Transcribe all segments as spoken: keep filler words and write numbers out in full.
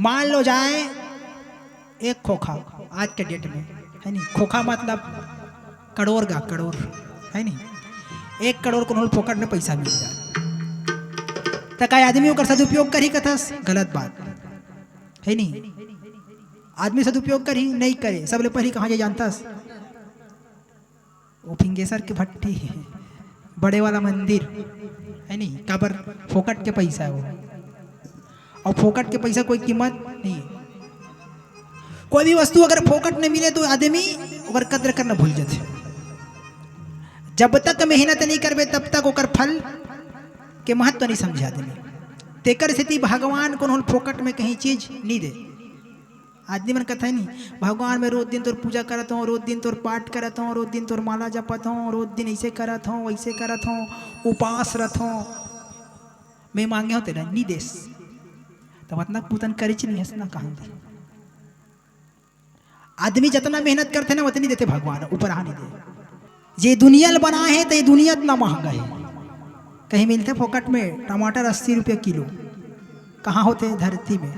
मान लो जाए एक खोखा, आज के डेट में, है नी, खोखा मतलब करोड़ गा, करोड़, है नी, एक करोड़ कोनो ल फोकट में पैसा मिल जाए, त का आदमी ओकर सदुपयोग करही कथस? गलत बात, है नी। आदमी सदुपयोग करही, नहीं करे, सबले पहली कहाँ जाए जानथस? वो फिंगेश्वर के भट्टी, बड़े वाला मंदिर, है नी, काबर? फोकट के पैसा है वो। और फोकट के पैसा कोई कीमत नहीं है। कोई भी वस्तु अगर फोकट में मिले तो आदमी ओकर कद्र करना भूल जाथे। जब तक मेहनत नहीं करबे तब तक ओकर फल के महत्व नहीं समझे आदमी। तेकर सेती भगवान कोनो ल फोकट में कहीं चीज नहीं दे। आदमी मन कथे नहीं, भगवान मैं रोज दिन तोर पूजा करत हूँ, रोज दिन तोर पाठ करत हूँ, रोज दिन तोर माला जपत हूँ, रोज दिन ऐसे करत हूँ, वैसे करत हूँ, उपास रहत हूँ, मैं मांगे हूँ तेला नहीं देस। तब अतना पूतन करे च नहीं हस ना कहां दे। आदमी जतना मेहनत करथे ना, उतनी देथे भगवान, ऊपर आने दे। जे दुनिया ल बनाए हे, त ये दुनिया इतना महंगा हे। कहीं मिलथे फोकट में टमाटर अस्सी रुपया किलो? कहाँ होथे? धरती में।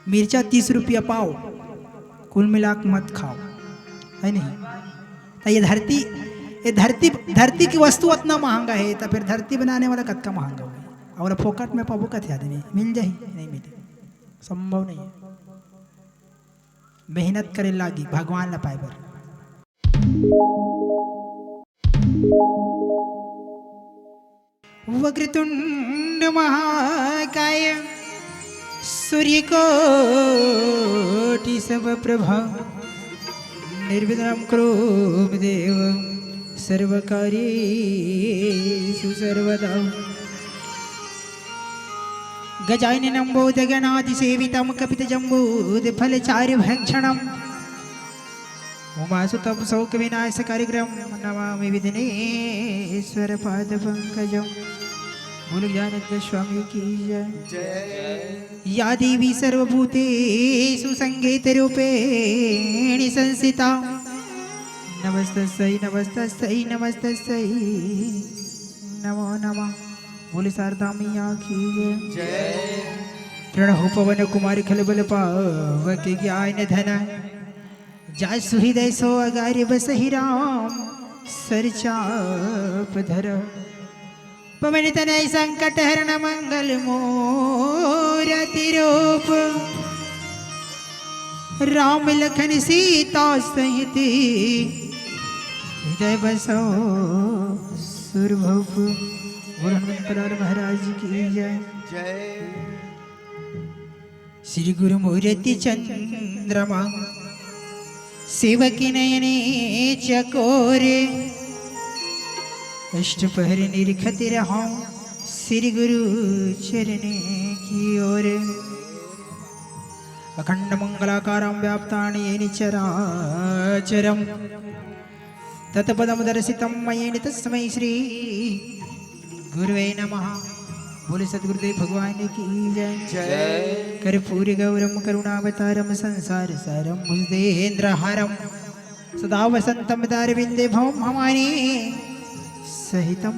मिर्चा तीस रुपया पाव, कुल मिला के मत खाओ, है नहीं? त ये धरती, ये धरती, धरती की वस्तु इतना महंगा हे, त फिर धरती बनाने वाला कतका महंगा होही? और फोकट में पाबो कथे आदमी, मिल जाही? नहीं मिले, संभव नहीं है। मेहनत करे लागी भगवान ला पाए बर। वक्रतुंड महाकाय सूर्यकोटि समप्रभा निर्विघ्नं कुरु मे देव सर्वकार्येषु सर्वदा। गजाननं भूतगणादिसेवितं कपितजम्बूफलचारुभक्षणम्। उमासुतं शोकविनाशकारिक्रं नमामि विघ्नेश्वरपादपङ्कजं। बोलो गजानंद स्वामी की जय। जय। या देवी सर्वभूतेषु संगीतरूपेण संस्थिता। नमस्तस्यै नमस्तस्यै नमस्तस्यै नमो नमः। बोले शारदा मैया की जय। जय। प्रणहु पवन कुमार खलबल पावक ज्ञान धन। जासु हृदय सो अगारि बसहि राम सरचाप धर। पवन तनय संकट हरण मंगल मूरति रूप। राम लखन सीता सहित हृदय बसो सुरभूप। बोल हनुमंत लाल महाराज की जय। जय। श्री गुरु मूरति चंद्रमा सेवकी नयने चकोरे। अष्ट पहर निरखत रहूं श्री गुरु चरणे की ओर। अखंड मंगलाकारं व्याप्तानि येन चराचरम्। तत्पदं दर्शितं मयेन तस्मै श्री गुरुवे नमः। बोले सतगुरुदेव भगवान की जय। जय। कर्पूर गौरम करुणावतारम संसार सारम भुजगेंद्रहारम सदा वसंतम दारविंदे भवम भवानी सहितम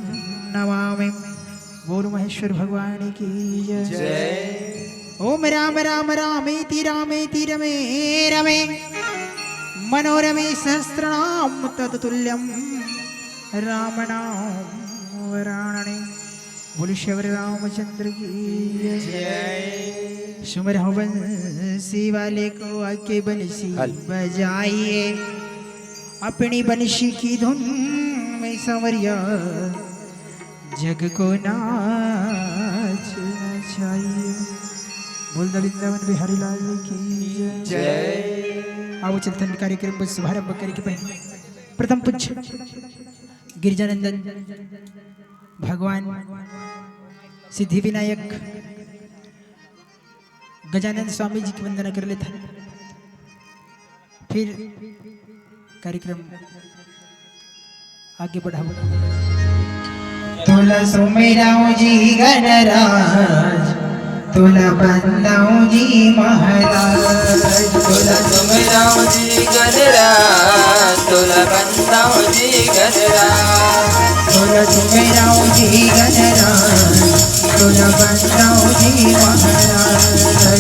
नमामि। बोल महेश्वर भगवान की जय। जय। ओम राम राम रामेति रामेति रमे रमे मनोरमे सहस्रनाम तत्तुल्यम राम नाम वरानने। बोल श्री रामचंद्र की जय। सुमरहु बंसी वाले को आके बंसी हल। बजाइए। अपनी बंसी की धुन में सांवरिया जग को नाच नचाइए। बोल द वृंदावन बिहारी लाल की जय। जय। आओ चलथन कार्यक्रम के शुभारंभ करे के पहले प्रथम पूज्य गिरिजानंदन भगवान सिद्धि विनायक गजानंद स्वामी जी की वंदना कर लेथन। फिर कार्यक्रम आगे बढ़ाओ। तोला सुमिराव जी गणराज, तोला बंदाव जी महाराज। तोला सुमिराव जी गणराज, तोला बंदाव जी गणराज। तोला सुमिराव जी गणराज, तोला बंदाव जी महाराज।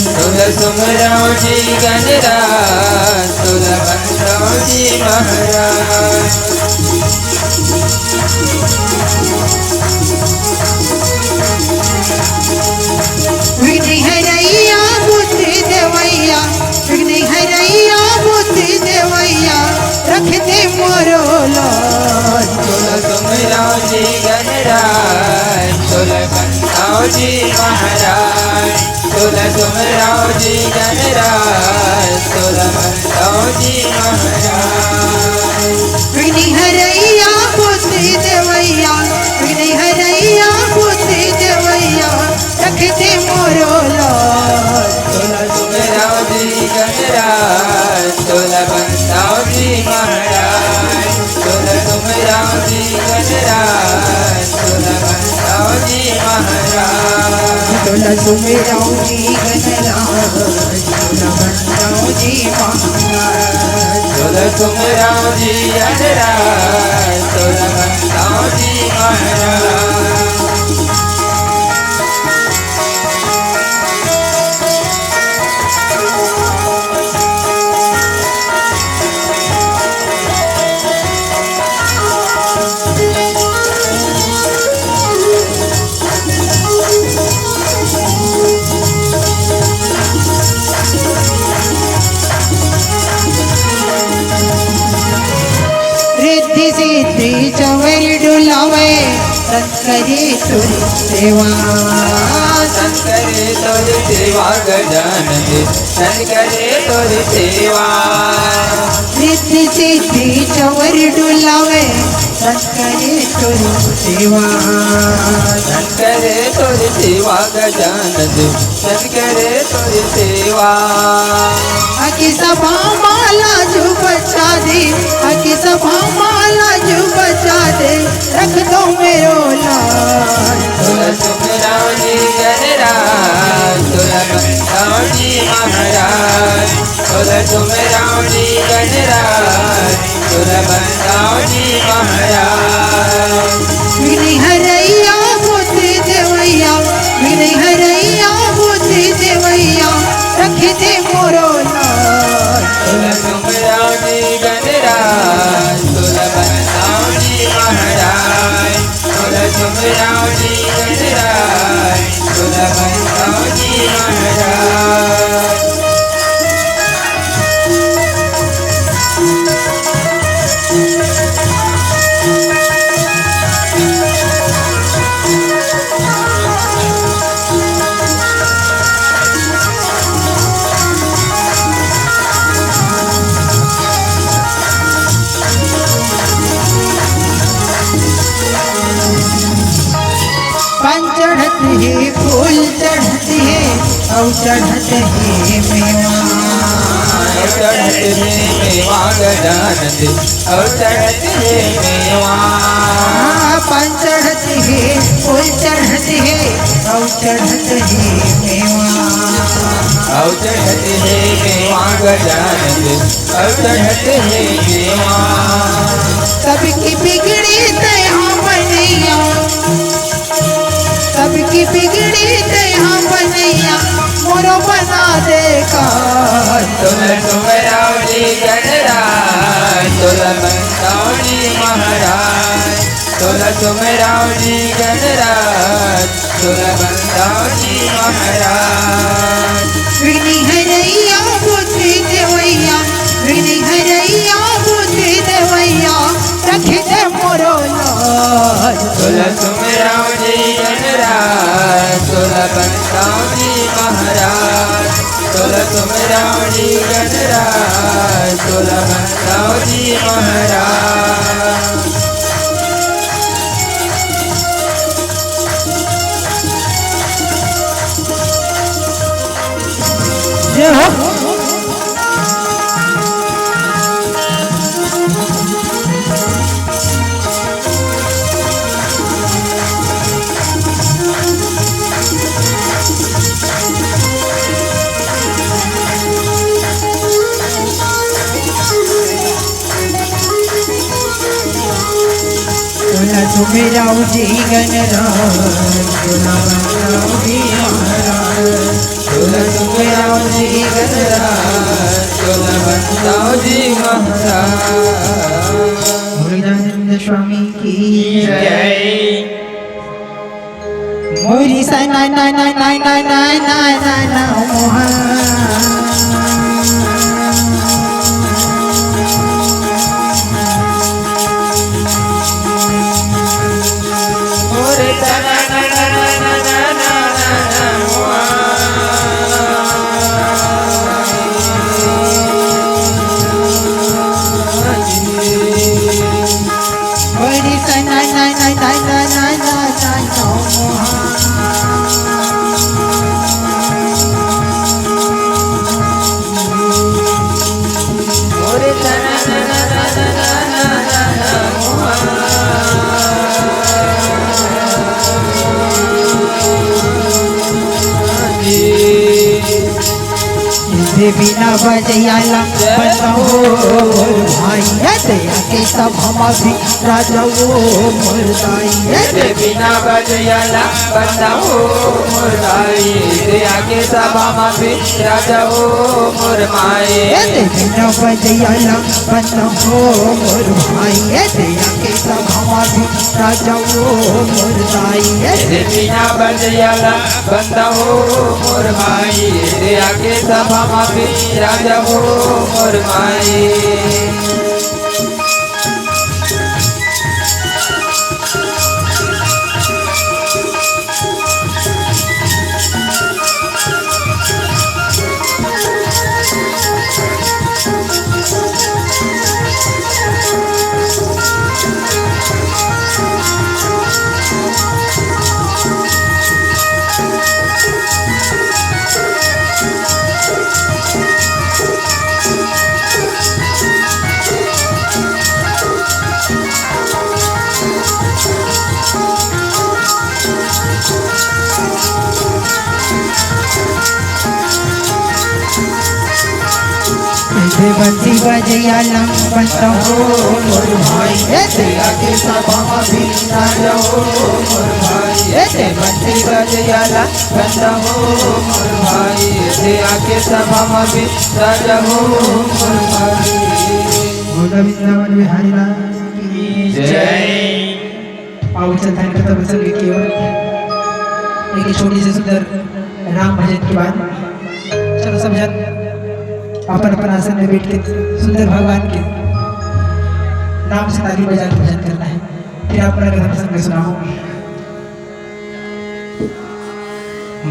तोला सुमरौं जी गणराज, तोला बंदौं जी महाराज। विघ्न हरैया बुद्धि देवैया, विघ्न हरैया बुद्धि देवैया, रख दे मोरो लाज। तोला सुमरौं जी गणराज, तोला बंदौं जी महाराज। तोला सुमरौं जी गणराज, तोला बंदौं जी महाराज। विघ्न हरैया बुद्धि देवैया, विघ्न हरैया बुद्धि देवैया, रख दे मोरो लाज। तोला सुमरौं जी गणराज, तोला बंदौं जी महाराज। तोला सुमरौं जी गणराज, तोला बंदौं जी महाराज। तोला सुमरौं जी गणराज, तोला बंदौं जी महाराज। तोला सुमरौं जी गणराज, तोला बंदौं जी महाराज। रिद्धि सिद्धि चंवर डुलावय, संत करे तोर सेवा। संत करे तोर सेवा गजानन, संत करे तोर सेवा। रिद्धि सिद्धि चंवर डुलावय, संत करे तोर सेवा। संत करे तोर सेवा गजानन, संत करे तोर सेवा। आके सभा मा लाजु बचा दे, आके सभा मा लाजु बचा दे, रख दो मेरो लाज। तोला सुमरौं जी गणराज, तोला बंदौं जी महाराज। तोला सुमरौं जी गणराज, तोला बंदौं जी महाराज। विघ्न हरैया बुद्धि देवैया, विघ्न हरैया बुद्धि देवैया, रख दे मोरो लाज। तोला सुमरौं जी गणराज, तोला बंदौं जी महाराज। तोला सुमरौं जी गणराज, तोला बंदौं जी महाराज। पान चढ़त हे, फूल चढ़त हे, अउ चढ़त हे मेवा। चढ़त हे मेवा गजानन, अउ चढ़त हे मेवा। पान चढ़त हे, फूल चढ़त हे, अउ चढ़त हे मेवा। अउ चढ़त हे मेवा गजानन, अउ चढ़त हे मेवा। सबकी बिगड़ी तैं हा बनैया, सबकी बिगड़ी तैं हा बनैया, मोरो बना दे काज। तोला सुमरौं जी गणराज, तोला बंदौं जी महाराज। तोला सुमरौं जी गणराज, तोला बंदौं जी महाराज। विघ्न हरैया बुद्धि देवैया, विघ्न हरैया बुद्धि देवैया, रख दे मोरो लाज। तोला सुमरौं जी गणराज, तोला बंदौं जी महाराज। तोला सुमरौं जी गणराज, तोला बंदौं जी महाराज। जय हो। तोला सुमरौं जी गणराज, तोला बंदौं जी महाराज। तोला राम जी गजराज, बोला बंदाओ जी महाराज। बोलो गजानंद स्वामी की जय। मोरी साई नाई नाई नाई नाई नाई नाई नाई नाई नाई मोहा। मोरी साई नाई नाई नाई नाई नाई नाई नाई नाई मोहा। मोरी साई नाई नाई नाई नाई नाई नाई नाई नाई मोहा। दे बिना बजैया ला बंदा हो मोर भाई, ए दे आके सभा मा भी राजा हो मोर दाई। ए दे बिना बजैया ला बंदा हो मोर भाई, दे आके सभा मा भी राजा हो मोर माई। ए दे बिना बजैया ला बंदा हो मोर भाई, ए दे आके सभा मा भी राजा हो मोर दाई। ए दे बिना बजैया ला बंदा हो मोर माई, दे आके सभा मा भी राजा हो मोर माई। ए दे बंसी बजैया ला बंदा हो मोर भाई, ए दे आके सभा मा भी राजा हो मोर भाई। ए दे बंसी बजैया ला बंदा हो मोर भाई, ए दे आके सभा मा भी राजा हो मोर भाई। बोलो वृंदावन बिहारी लाल की जय। आओ चलथन कथा प्रसंग की ओर। एक छोटी सी सुंदर राम भजन के बाद चलो सब जन अपन अपन आसन में बैठ के सुंदर भगवान के नाम से ताली बजा के भजन करना है। फिर आप अपना कथा प्रसंग सुनाओ।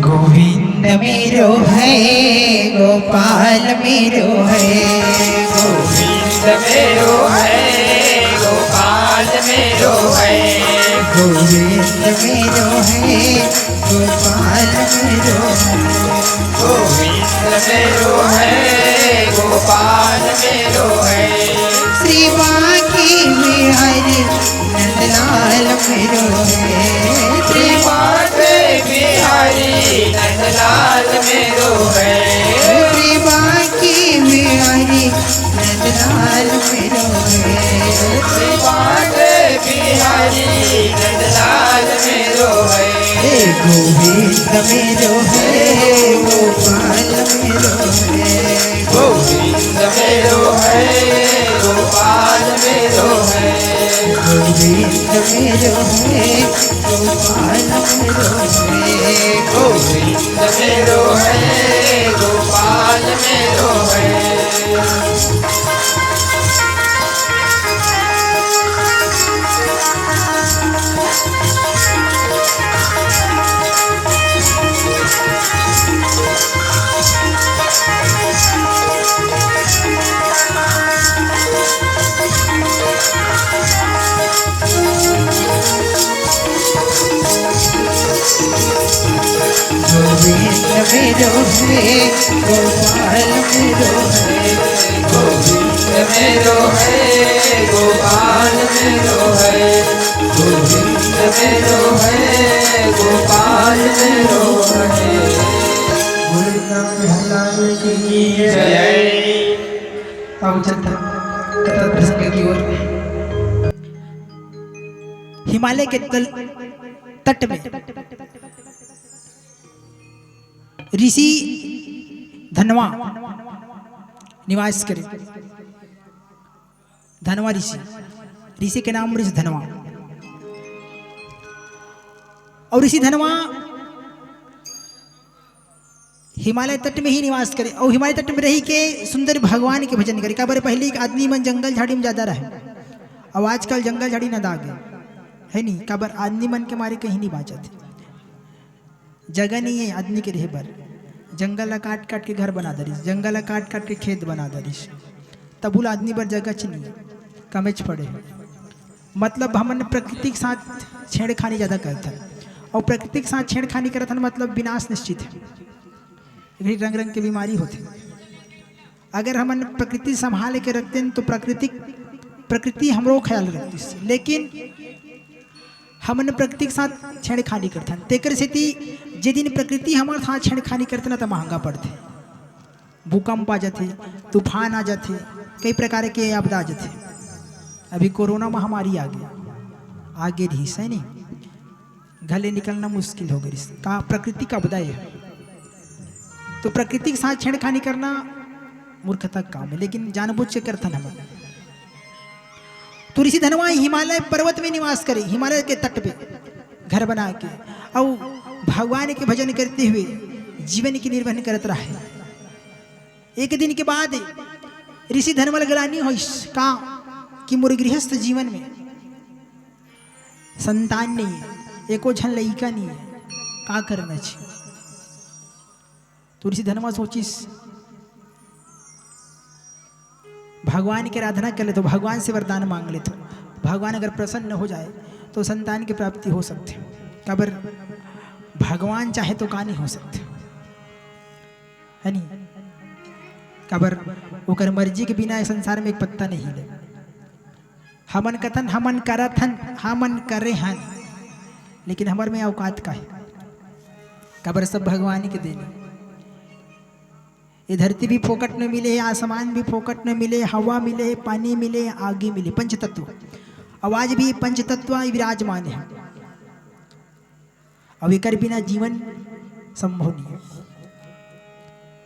गोविंद मेरो है, गोपाल मेरो है। गोविंद मेरो है, गोपाल मेरो है। गोविंद मेरो है, गोपाल मेरो है। गोविंद मेरो है, गोपाल मेरो है। श्री बांके बिहारी नंदलाल मेरो है। श्री बांके बिहारी नंदलाल मेरो है। श्री बांके बिहारी नंदलाल मेरो है। श्री बांके बिहारी नंदलाल मेरो है। हे गोविंद मेरो है, गोपाल मेरो है। गोविंद मेरो है, गोपाल मेरो है। गोविंद मेरो है, गोपाल मेरो है। गोविंद मेरो है, गोपाल मेरो है। गोविंद मेरो है, गोपाल मेरो है। गोविंद मेरो है, गोपाल मेरो है। गोविंद मेरो है, गोपाल मेरो है। बोलो वृंदावन बिहारी लाल की जय। अब चलता कथा प्रसंग की ओर। हिमालय के तल, तट में ऋषि धनवा निवास करे। धनवा ऋषि, ऋषि के नाम ऋषि धनवा। और ऋषि धनवा हिमालय तट में ही निवास करे और हिमालय तट में रही के सुंदर भगवान के भजन करे। काबर पहली आदमी मन जंगल झाड़ी में ज्यादा रहे, और आजकल जंगल झाड़ी नंदा गे, है नी? काबर आदमी मन के मारे कहीं नहीं बाँचत हे, जगह नहीं है आदमी के रहे बर। जंगल ला काट काट के घर बना दरिस, जंगल ला काट काट के खेत बना दरिस, तबुल आदमी बर जगह च नहीं है, कमेच पड़े है। मतलब हमन प्रकृति के साथ छेड़खानी ज्यादा करथन, और प्रकृति के साथ छेड़खानी करथन मतलब विनाश निश्चित है। एकरी रंग रंग के बीमारी होथे। अगर हमन प्रकृति संभाल के रखतेन तो प्राकृतिक, प्रकृति हमरो ख्याल रखतिस, लेकिन हमन प्रकृति के साथ छेड़खानी करथन। तेकर सेती जे दिन प्रकृति हमर साथ छेड़खानी करथे ना, त महंगा पड़थे। भूकंप आ जाथे, तूफान आ जाथे, कई प्रकार के आपदा आ जाथे। अभी कोरोना महामारी आ गया, आगे रहिस हे नहीं, घर ले निकलना मुश्किल हो गइस। का प्राकृतिक आपदा है, तो प्रकृति के साथ छेड़खानी करना मूर्खता के काम है, लेकिन जानबूझ के करथन हमन। तो ऋषि धनवा हिमालय पर्वत में निवास करे, हिमालय के तट पे घर बना के, और भगवान के भजन करते हुए जीवन के निर्वहन करत रहे। एक दिन के बाद ऋषि धनवा ल ग्लानि होइस का कि मोर गृहस्थ जीवन में संतान नहीं है, एको झन लइका नहीं है, का करना चाहिए? तो ऋषि धनवा सोचिस, भगवान के आराधना कर लेथों, भगवान से वरदान मांग लेथों, भगवान अगर प्रसन्न हो जाए तो संतान की प्राप्ति हो सकथे। काबर भगवान चाहे तो का नहीं हो सकथे, है नहीं? काबर ओकर मर्जी के बिना ए संसार में एक पत्ता नहीं हिले। हमन कथन, हमन करत हन, हमन करे हन, लेकिन हमर में औकात का है? काबर सब भगवान के देन हे। ये धरती भी फोकट में मिले हे, आसमान भी फोकट में मिले, हवा मिले हे, पानी मिले हे, आगी मिले, पंच तत्व। अउ आज भी पंच तत्व विराजमान है। अब एकर बिना जीवन संभव नहीं है।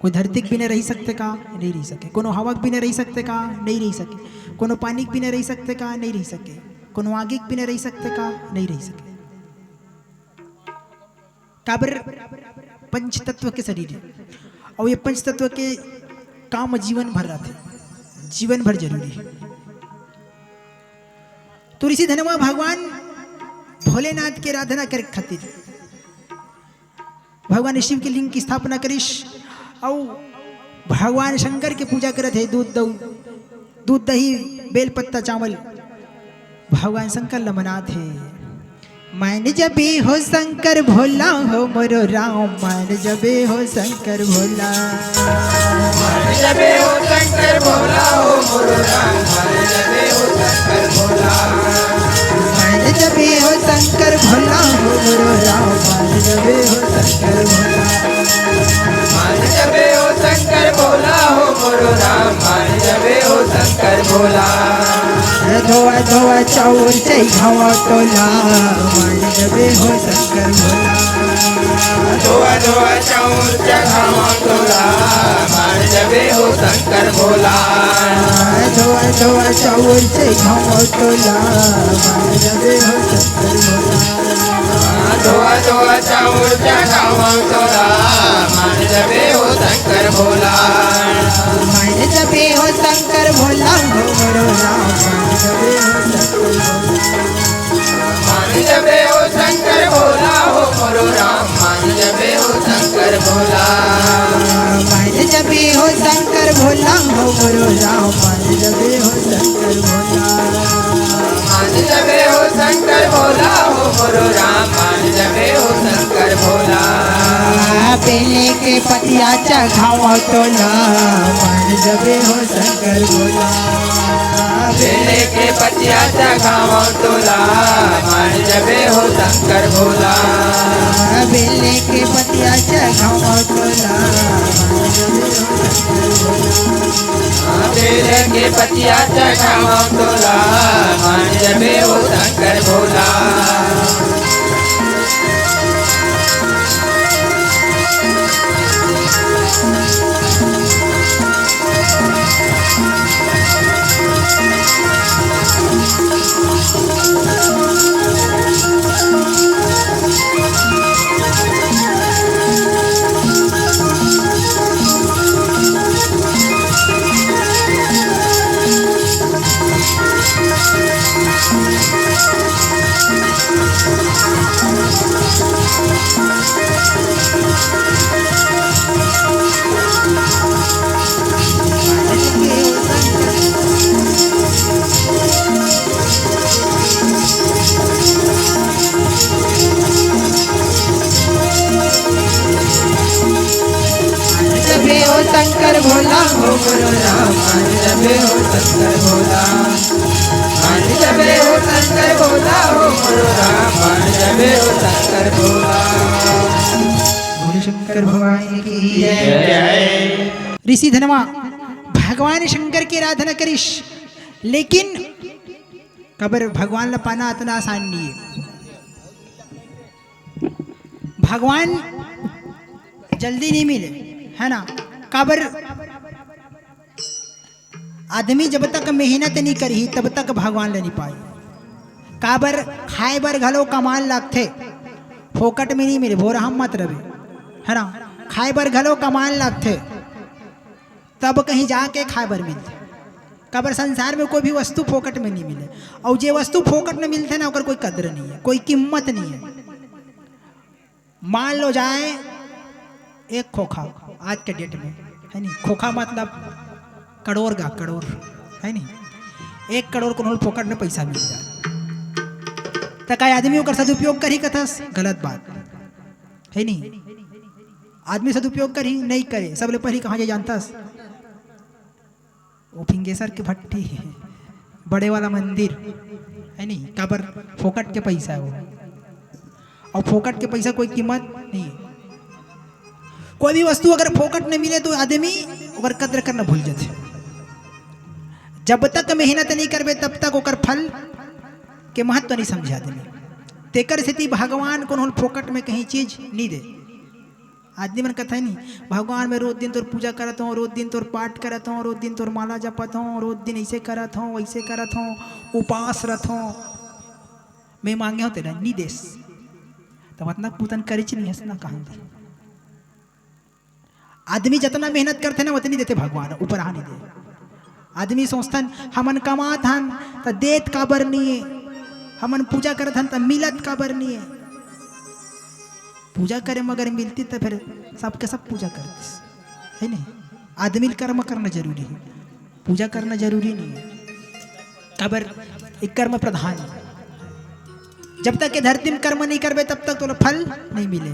कोई धरती के बिना रही सकथे का? नहीं रही सके। कोनो हवा के बिना रही सकथे का? नहीं रही सके। कोनो पानी के बिना रही सकथे का? नहीं रही सके। कोनो आगी के बिना रही सकथे का? नहीं रही सके। काबर पंच तत्व के शरीर है, और ये पंच तत्व के काम जीवन भर रहथे, जीवन भर जरूरी है। तो ऋषि धनवा भगवान भोलेनाथ के आराधना करे खातिर भगवान शिव के लिंग की स्थापना करिस, और भगवान शंकर के पूजा करत हे। दूध दऊ, दूध दही, बेल पत्ता, चावल, भगवान शंकर ल मनात हे। मान जबे हो शंकर भोला हो मोरो राम, मान जबे हो शंकर भोला। मान जबे हो शंकर भोला हो मोरो राम, मान जबे हो शंकर भोला। मान जबे हो शंकर भोला हो मोरो राम, मान जबे हो शंकर भोला। मान जबे हो शंकर भोला हो मोरो राम, मान जबे हो शंकर भोला। धोवा धोवा चाउर चई घावा तोला, मान जबे हो शंकर भोला। धोवा धोवा चाउर चघावा तोला, मान जबे हो शंकर भोला। धोवा धोवा चाउर चघावा तोला, मान जबे हो शंकर भोला। धोवा धोवा चाउर चघावा तोला, मान जबे हो शंकर भोला। मान जबे हो शंकर भोला, हो मोरो राम, मान जबे हो शंकर भोला। मान जबे हो शंकर भोला, हो मोरो राम, मान जबे हो शंकर भोला। मान जबे हो शंकर भोला, हो मोरो राम, मान जबे हो शंकर भोला। मान जबे हो शंकर भोला, हो मोरो राम, मान जबे हो शंकर भोला। बेले के पतिया चघावा तोला, मान जबे हो शंकर भोला। बेले के पतिया चघावा तोला, मान जबे हो शंकर भोला। बेले के पतिया चघावा तोला, मान जबे हो शंकर भोला। बेले के पतिया चघावा तोला, मान जबे हो शंकर भोला। ऋषि धनवा भगवान शंकर के आराधना करिस, लेकिन काबर भगवान ला पाना अतना आसान नहीं है। भगवान जल्दी नहीं मिले, है ना? काबर आदमी जब तक मेहनत नहीं करही, तब तक भगवान ले नहीं पाए। काबर खाए बर घलो कमान लगथे, फोकट में नहीं मिले, भोरहा मत रहे, है ना? खाए बर घलो कमान लगथे, तब कहीं जाके खाए बर मिलथे। काबर संसार में कोई भी वस्तु फोकट में नहीं मिले, और जे वस्तु फोकट में मिलथे ना, ओकर कोई कदर नहीं है, कोई कीमत नहीं है। मान लो जाए एक खोखा आज के डेट में, है नहीं? खोखा मतलब करोड़ गा, करोड़, है नहीं? एक करोड़ कोनो ल फोकट में पैसा मिल जाए, त का आदमी ओकर सदुपयोग करही कथस? गलत बात, है नहीं? आदमी सदुपयोग करही? नहीं करे। सबले पहली कहाँ जाए जानथस? वो फिंगेश्वर के भट्टी, बड़े वाला मंदिर, है नहीं? काबर? फोकट के पैसा है वो, और फोकट के पैसा कोई कीमत नहीं है। कोई भी वस्तु अगर फोकट नहीं मिले तो आदमी ओकर कदर करना भूल जाथे। जब तक मेहनत नहीं करबे तब तक ओकर फल के महत्व नहीं समझे आदमी। तेकर सेती भगवान कोनो ल फोकट में कहीं चीज नहीं दे। आदमी मन कथे नहीं, भगवान मैं रोज दिन तोर पूजा करत हूँ, रोज दिन तोर पाठ करत हूँ, रोज दिन तोर माला जपत हूँ, रोज दिन ऐसे करत हूँ, वैसे करत हूँ, उपास रथ हूँ, मैं मांगे हूँ तेला नहीं देस। तब अतना पूतन करिच नहीं हस ना कहां दे। आदमी जतना मेहनत करथे ना, उतनी देथे भगवान, ऊपर आ नहीं दे। आदमी सोचथन, हमन कमात हन, त देत काबर नहीं है? हमन पूजा करत हन, त मिलत काबर नहीं है? पूजा करे मगर मिलती, त फिर सबके सब पूजा करतीस, है नहीं? आदमी ल कर्म करना जरूरी है, पूजा करना जरूरी नहीं है। काबर? एक कर्म प्रधान है। जब तक ये धरती में कर्म नहीं करबे, तब तक तोला फल नहीं मिले।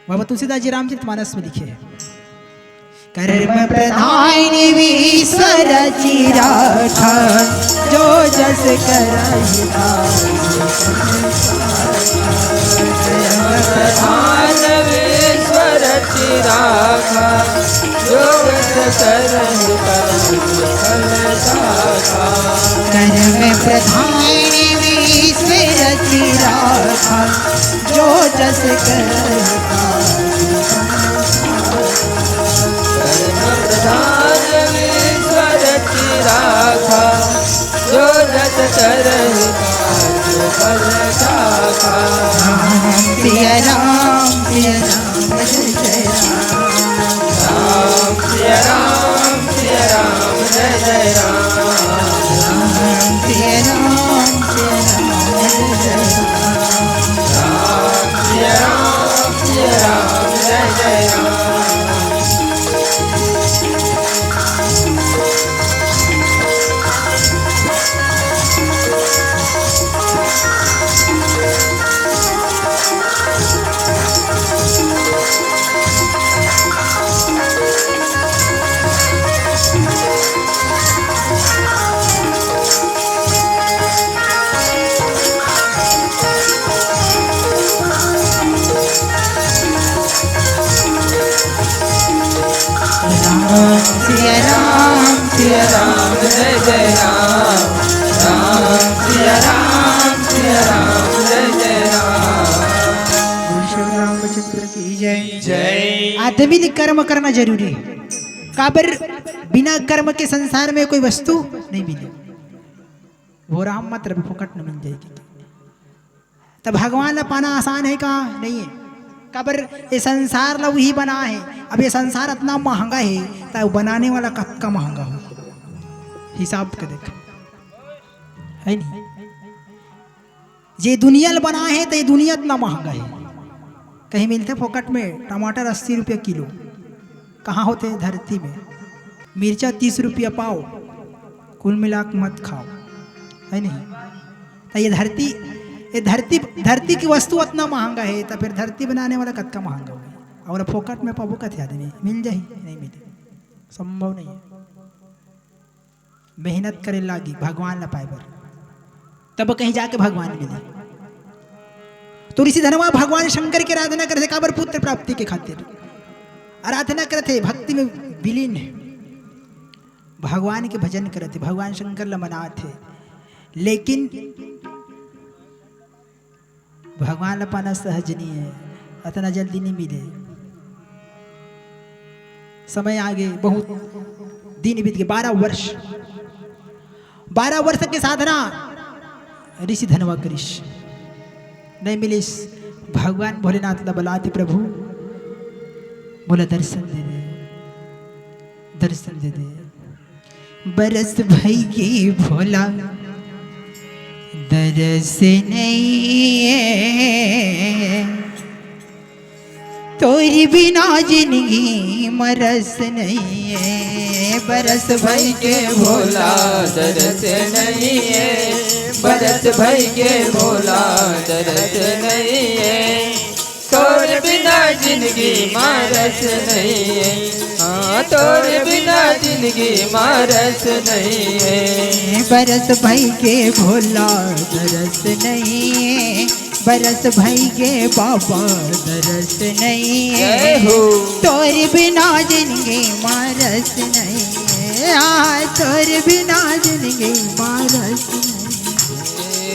बाबा तुलसीदास जी रामचरित मानस में लिखे हैं, कर्म प्रधान विश्व रचि राखा, जो जस करहि भाव। कर्म प्रधान विश्व रचि राखा, जो जस करहि भाव। कर्म प्रधान विश्व रचि राखा, जो जस करहि भाव। कर्म प्रधान विश्व रचि राखा, जो जस करहि भाव फल राखा। राम सिया राम, सिया राम, जय जय राम। राम सिया राम, सिया राम, जय जय राम। राम सिया राम, सिया राम, जय जय राम। राम सिया राम, सिया राम, जय जय राम। राम सिया राम, सिया राम, जय जय राम। राम सिया राम, सिया राम, जय जय राम। बोल श्री रामचंद्र की जय। जय। आदमी ने कर्म करना जरूरी है। काबर? बिना कर्म के संसार में कोई वस्तु नहीं मिले। वो राम मत रवि फोकट न मिल जाएगी। त भगवान ला पाना आसान है का? नहीं है। काबर? ये संसार ला वही बना है। अब ये संसार इतना महंगा है, त बनाने वाला कतका महंगा हो, हिसाब के देख, है नहीं? जे दुनिया ल बना है, त ये दुनिया इतना महंगा है। कहीं मिलथे फोकट में टमाटर अस्सी रुपया किलो? कहाँ होथे? धरती में। मिर्चा तीस रुपया पाव, कुल मिला के मत खाओ, है नहीं? त ये धरती, ये धरती, धरती की वस्तु इतना महंगा है, त फिर धरती बनाने वाला कतका महंगा होही? और फोकट में पाबो कथे आदमी, मिल जाही? नहीं मिले, संभव नहीं है। मेहनत करे लागी भगवान ला पाए बर, तब कहीं जाके भगवान मिले। तो ऋषि धनवा भगवान शंकर के आराधना करथे, काबर? पुत्र प्राप्ति के खातिर आराधना करथे, भक्ति में विलीन हे, भगवान के भजन करत हे, भगवान शंकर ल मनात हे, लेकिन भगवान ल पाना सहज नहीं है, अतना जल्दी नहीं मिले। समय आगे, बहुत दिन बीत गए, बारह वर्ष, बारह वर्ष के साधना ऋषि धनवा करिस, नहीं मिलिस। भगवान भोलेनाथ ला बलात हे, "प्रभु, मोला दर्शन दे दे, दर्शन दे दे।" बरस भई गे भोला, दरस नइये, तोर बिना जिनगी म रस नइये। बरस भई गे भोला, दरस नइये, बरस भई गे भोला, दरस नइये, तोर बिना जिनगी म रस नइये। हाँ, तोर बिना जिनगी म रस नइये। बरस भई गे भोला, दरस नइये, बरस भई गे बाबा, दरस नइये। जय हो। तोर बिना जिनगी म रस नइये, हाँ, तोर बिना जिनगी म रस नइये।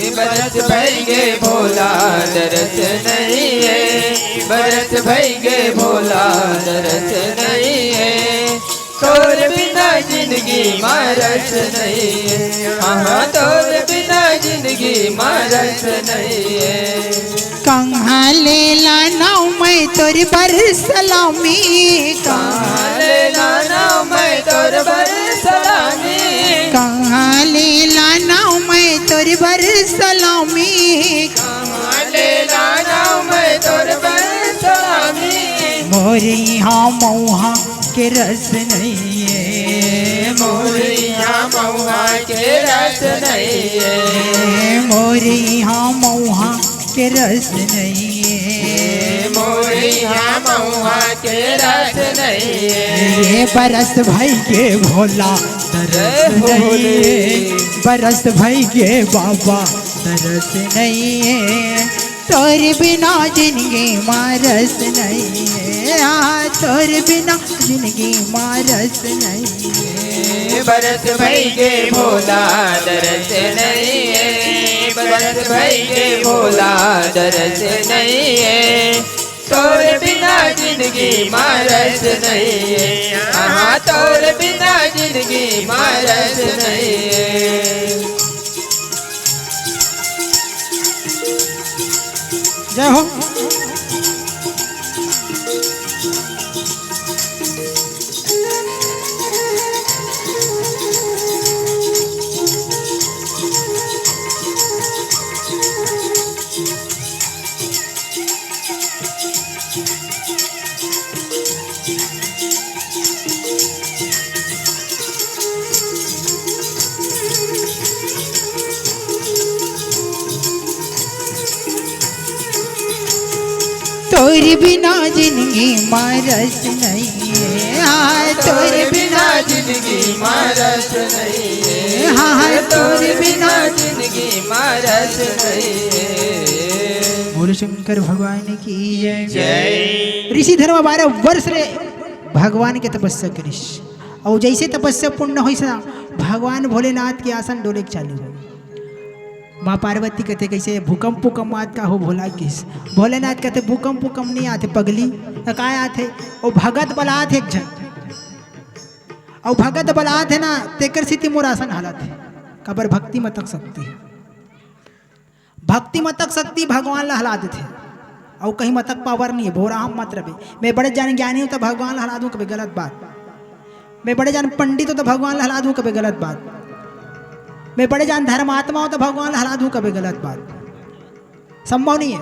बरस भई गे भोला, दरस नइये, बरस भई गे भोला, दरस नइये, तोर बिना जिनगी म रस नइये। हाँ, तोर बिना जिनगी म रस नइये। कहाँ ले लानव मैं तोर बर सलामी, कहाँ ले लानव मैं तोर बर सलामी, कहाँ ले लानव मैं तोर बर सलामी, कहाँ ले लानव मैं तोर बर सलामी। मोर इहाँ मउहा के रस नइये, मोर इहाँ मउहा के रस नइये, मोर इहाँ मउहा के रस नइये, मोर इहाँ मउहा के रस नइये। ए बरस भई गे भोला, दरस नइये, बरस भई गे बाबा, दरस नइये, तोर बिना जिनगी म रस नइये, हाँ, तोर बिना जिनगी म रस नइये। बरस भई गे भोला, दरस नइये, बरस भई गे भोला, दरस नइये, तोर बिना जिनगी म रस नइये, हाँ, तोर बिना जिनगी म रस नइये। जय हो। तोर बिना जिनगी म रस नइये, हाँ, तोर बिना जिनगी म रस नइये, हाँ, तोर बिना जिनगी म रस नइये। बोलो शंकर भगवान की जय। ऋषि धनवा बारह वर्ष ले भगवान के तपस्या करिस, अउ जइसे तपस्या पूर्ण होइस ना, भगवान भोलेनाथ के आसन डोले के चालू हो। माँ पार्वती कथे, "कइसे भूकंप उकंप आत का हो भोला?" किस भोलेनाथ कथे, "भूकंप उकंप नइ आथे पगली, त काय आथे?" ओ भगत बलात हे एक झन, अउ भगत बलात हे ना, तेकर सेती मोर आसन हलत हे, काबर भक्ति म तक शक्ति हे। भक्ति म तक शक्ति भगवान ला हला देथे, अउ कहीं म तक पावर नइ हे। भोरा हम मत रबे, मैं बड़े जान ज्ञानी हों त भगवान ला हला दूं, कबे गलत बात। मैं बड़े जान पंडित हों त भगवान ला हला दूं, कबे गलत बात। मैं बड़े जान धर्मात्मा हों त भगवान ला हला दूं, कबे गलत बात। संभव नइ हे,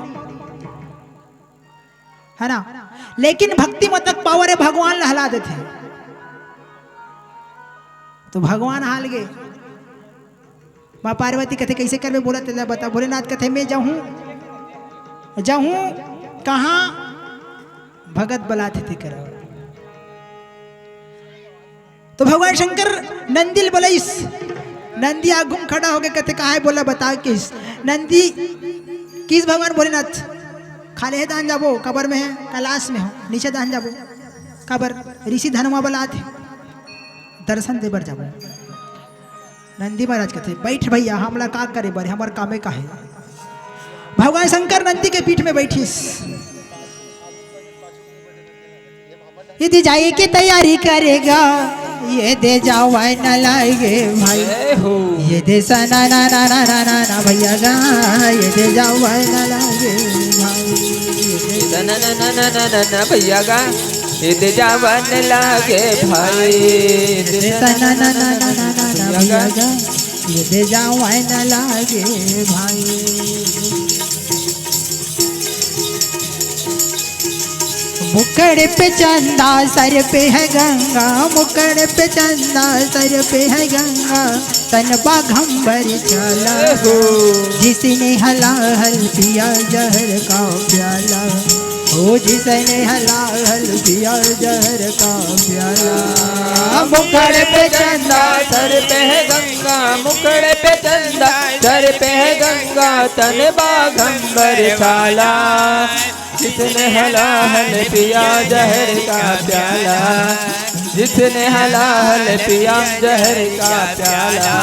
हे ना? लेकिन भक्ति म तक पावर हे, भगवान ला हला देथे। तो भगवान हाल गे। माँ पार्वती कथे, "कइसे करबे?" बोला, "तेला बता।" भोलेनाथ कथे, "मैं जाहूं, जाहूं कहाँ?" भगत बलाथे ते करा। तो भगवान शंकर नंदी ल बलाइस, नंदी आगू म खड़ा होके कथे, "कहाँ हे?" बोला, "बता।" किस नंदी किस भगवान भोलेनाथ, "खाले हे दान जाबो, कबर में हे, कैलाश में हो, नीचे दान जाबो।" काबर ऋषि धनवा बलात हे, दर्शन दे बर जाबो। नंदी महाराज कथे, "बैठ भैया, हमला का करे बर, हमर कामे का हे?" भगवान शंकर नंदी के पीठ में बैठिस। यदि जाए के तैयारी करेगा, ये दे जावै न लागे भाई। जय हो। ये दे सना ना ना ना ना ना ना भैया गा, ये दे जावै न लागे भाई। ये दे सना ना ना ना ना ना ना भैया गा, ये दे जावै न लागे भाई। ये दे सना ना ना ना ना ना ना भैया गा, ये दे जावै न लागे भाई। मुखड़े पे चंदा, सर पे है गंगा, मुखड़े पे चंदा, सर पे है गंगा, तन बाघंबर चाला। जिसने हलाहल पिया जहर का प्याला, ओ जिसने हलाहल पिया जहर का प्याला। मुखड़े पे चंदा, सर पे है गंगा, मुखड़े पे चंदा, सर पे है गंगा, तन बाघंबर चाला। जिसने हलाहल पिया जहर का प्याला, जिसने हलाहल पिया जहर का प्याला।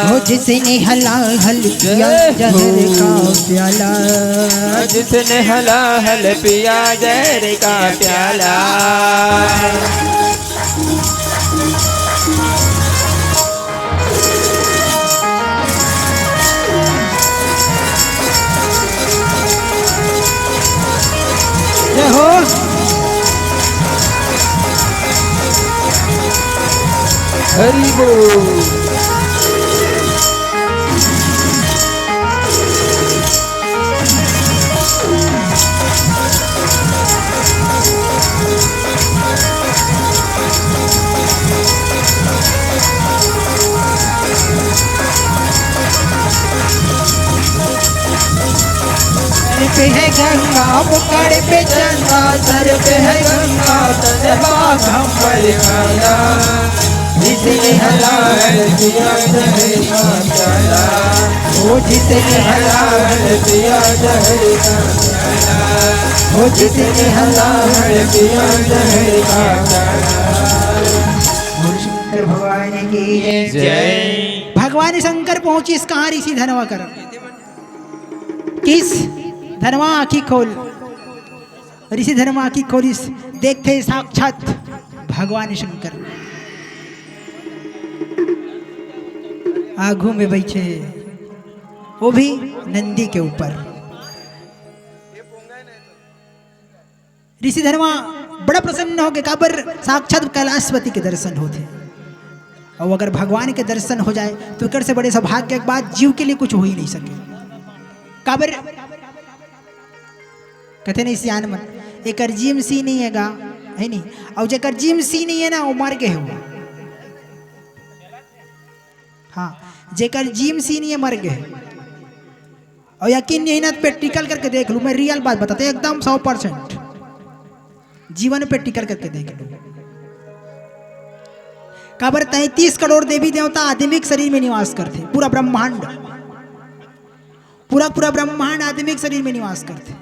हो जिसने हलाहल पिया जय हो। जहर का प्याला। जिसने हलाहल पिया जहर का प्याला। जय हो। हरि बोल। सर पे है गंगा, मुखड़े पे चंदा, सर पे है गंगा, तन बाघंबर चाला। जिसने हलाहल पिया जहर का प्याला, ओ जिसने हलाहल पिया जहर का प्याला, ओ जिसने हलाहल पिया जहर का प्याला। बोल शंकर भगवान की जय। भगवान शंकर पहुंचिस कहाँ ऋषि धनवा कर? किस धनवा आँखी खोल, ऋषि धनवा आँखी खोलिस, देखथे साक्षात भगवान शंकर आगू में बैठे हे, वो भी नंदी के ऊपर। ऋषि धनवा बड़ा प्रसन्न होगे, काबर साक्षात कैलाशपति के दर्शन होथे। अउ अगर भगवान के दर्शन हो जाए तो एकर से बड़े सौभाग्य के बात जीव के लिए कुछ हो ही नहीं सके। काबर कथे नहीं सियान मन, एकर जीम सी नहीं हे गा, हे नहीं? अउ जेकर जीम सी नहीं हे ना, वो मर गे हे वो। हाँ, जेकर जीम सी नहीं हे, मर गे हे। अउ यकीन नहीं ना, तो practical करके देख लू, मैं real बात बताते, एकदम सौ percent जीवन practical करके देख लू। काबर तैंतीस करोड़ देवी देवता आदमी के शरीर में निवास करथे, पूरा ब्रह्मांड, पूरा पूरा ब्रह्मांड आदमी के शरीर में निवास करथे।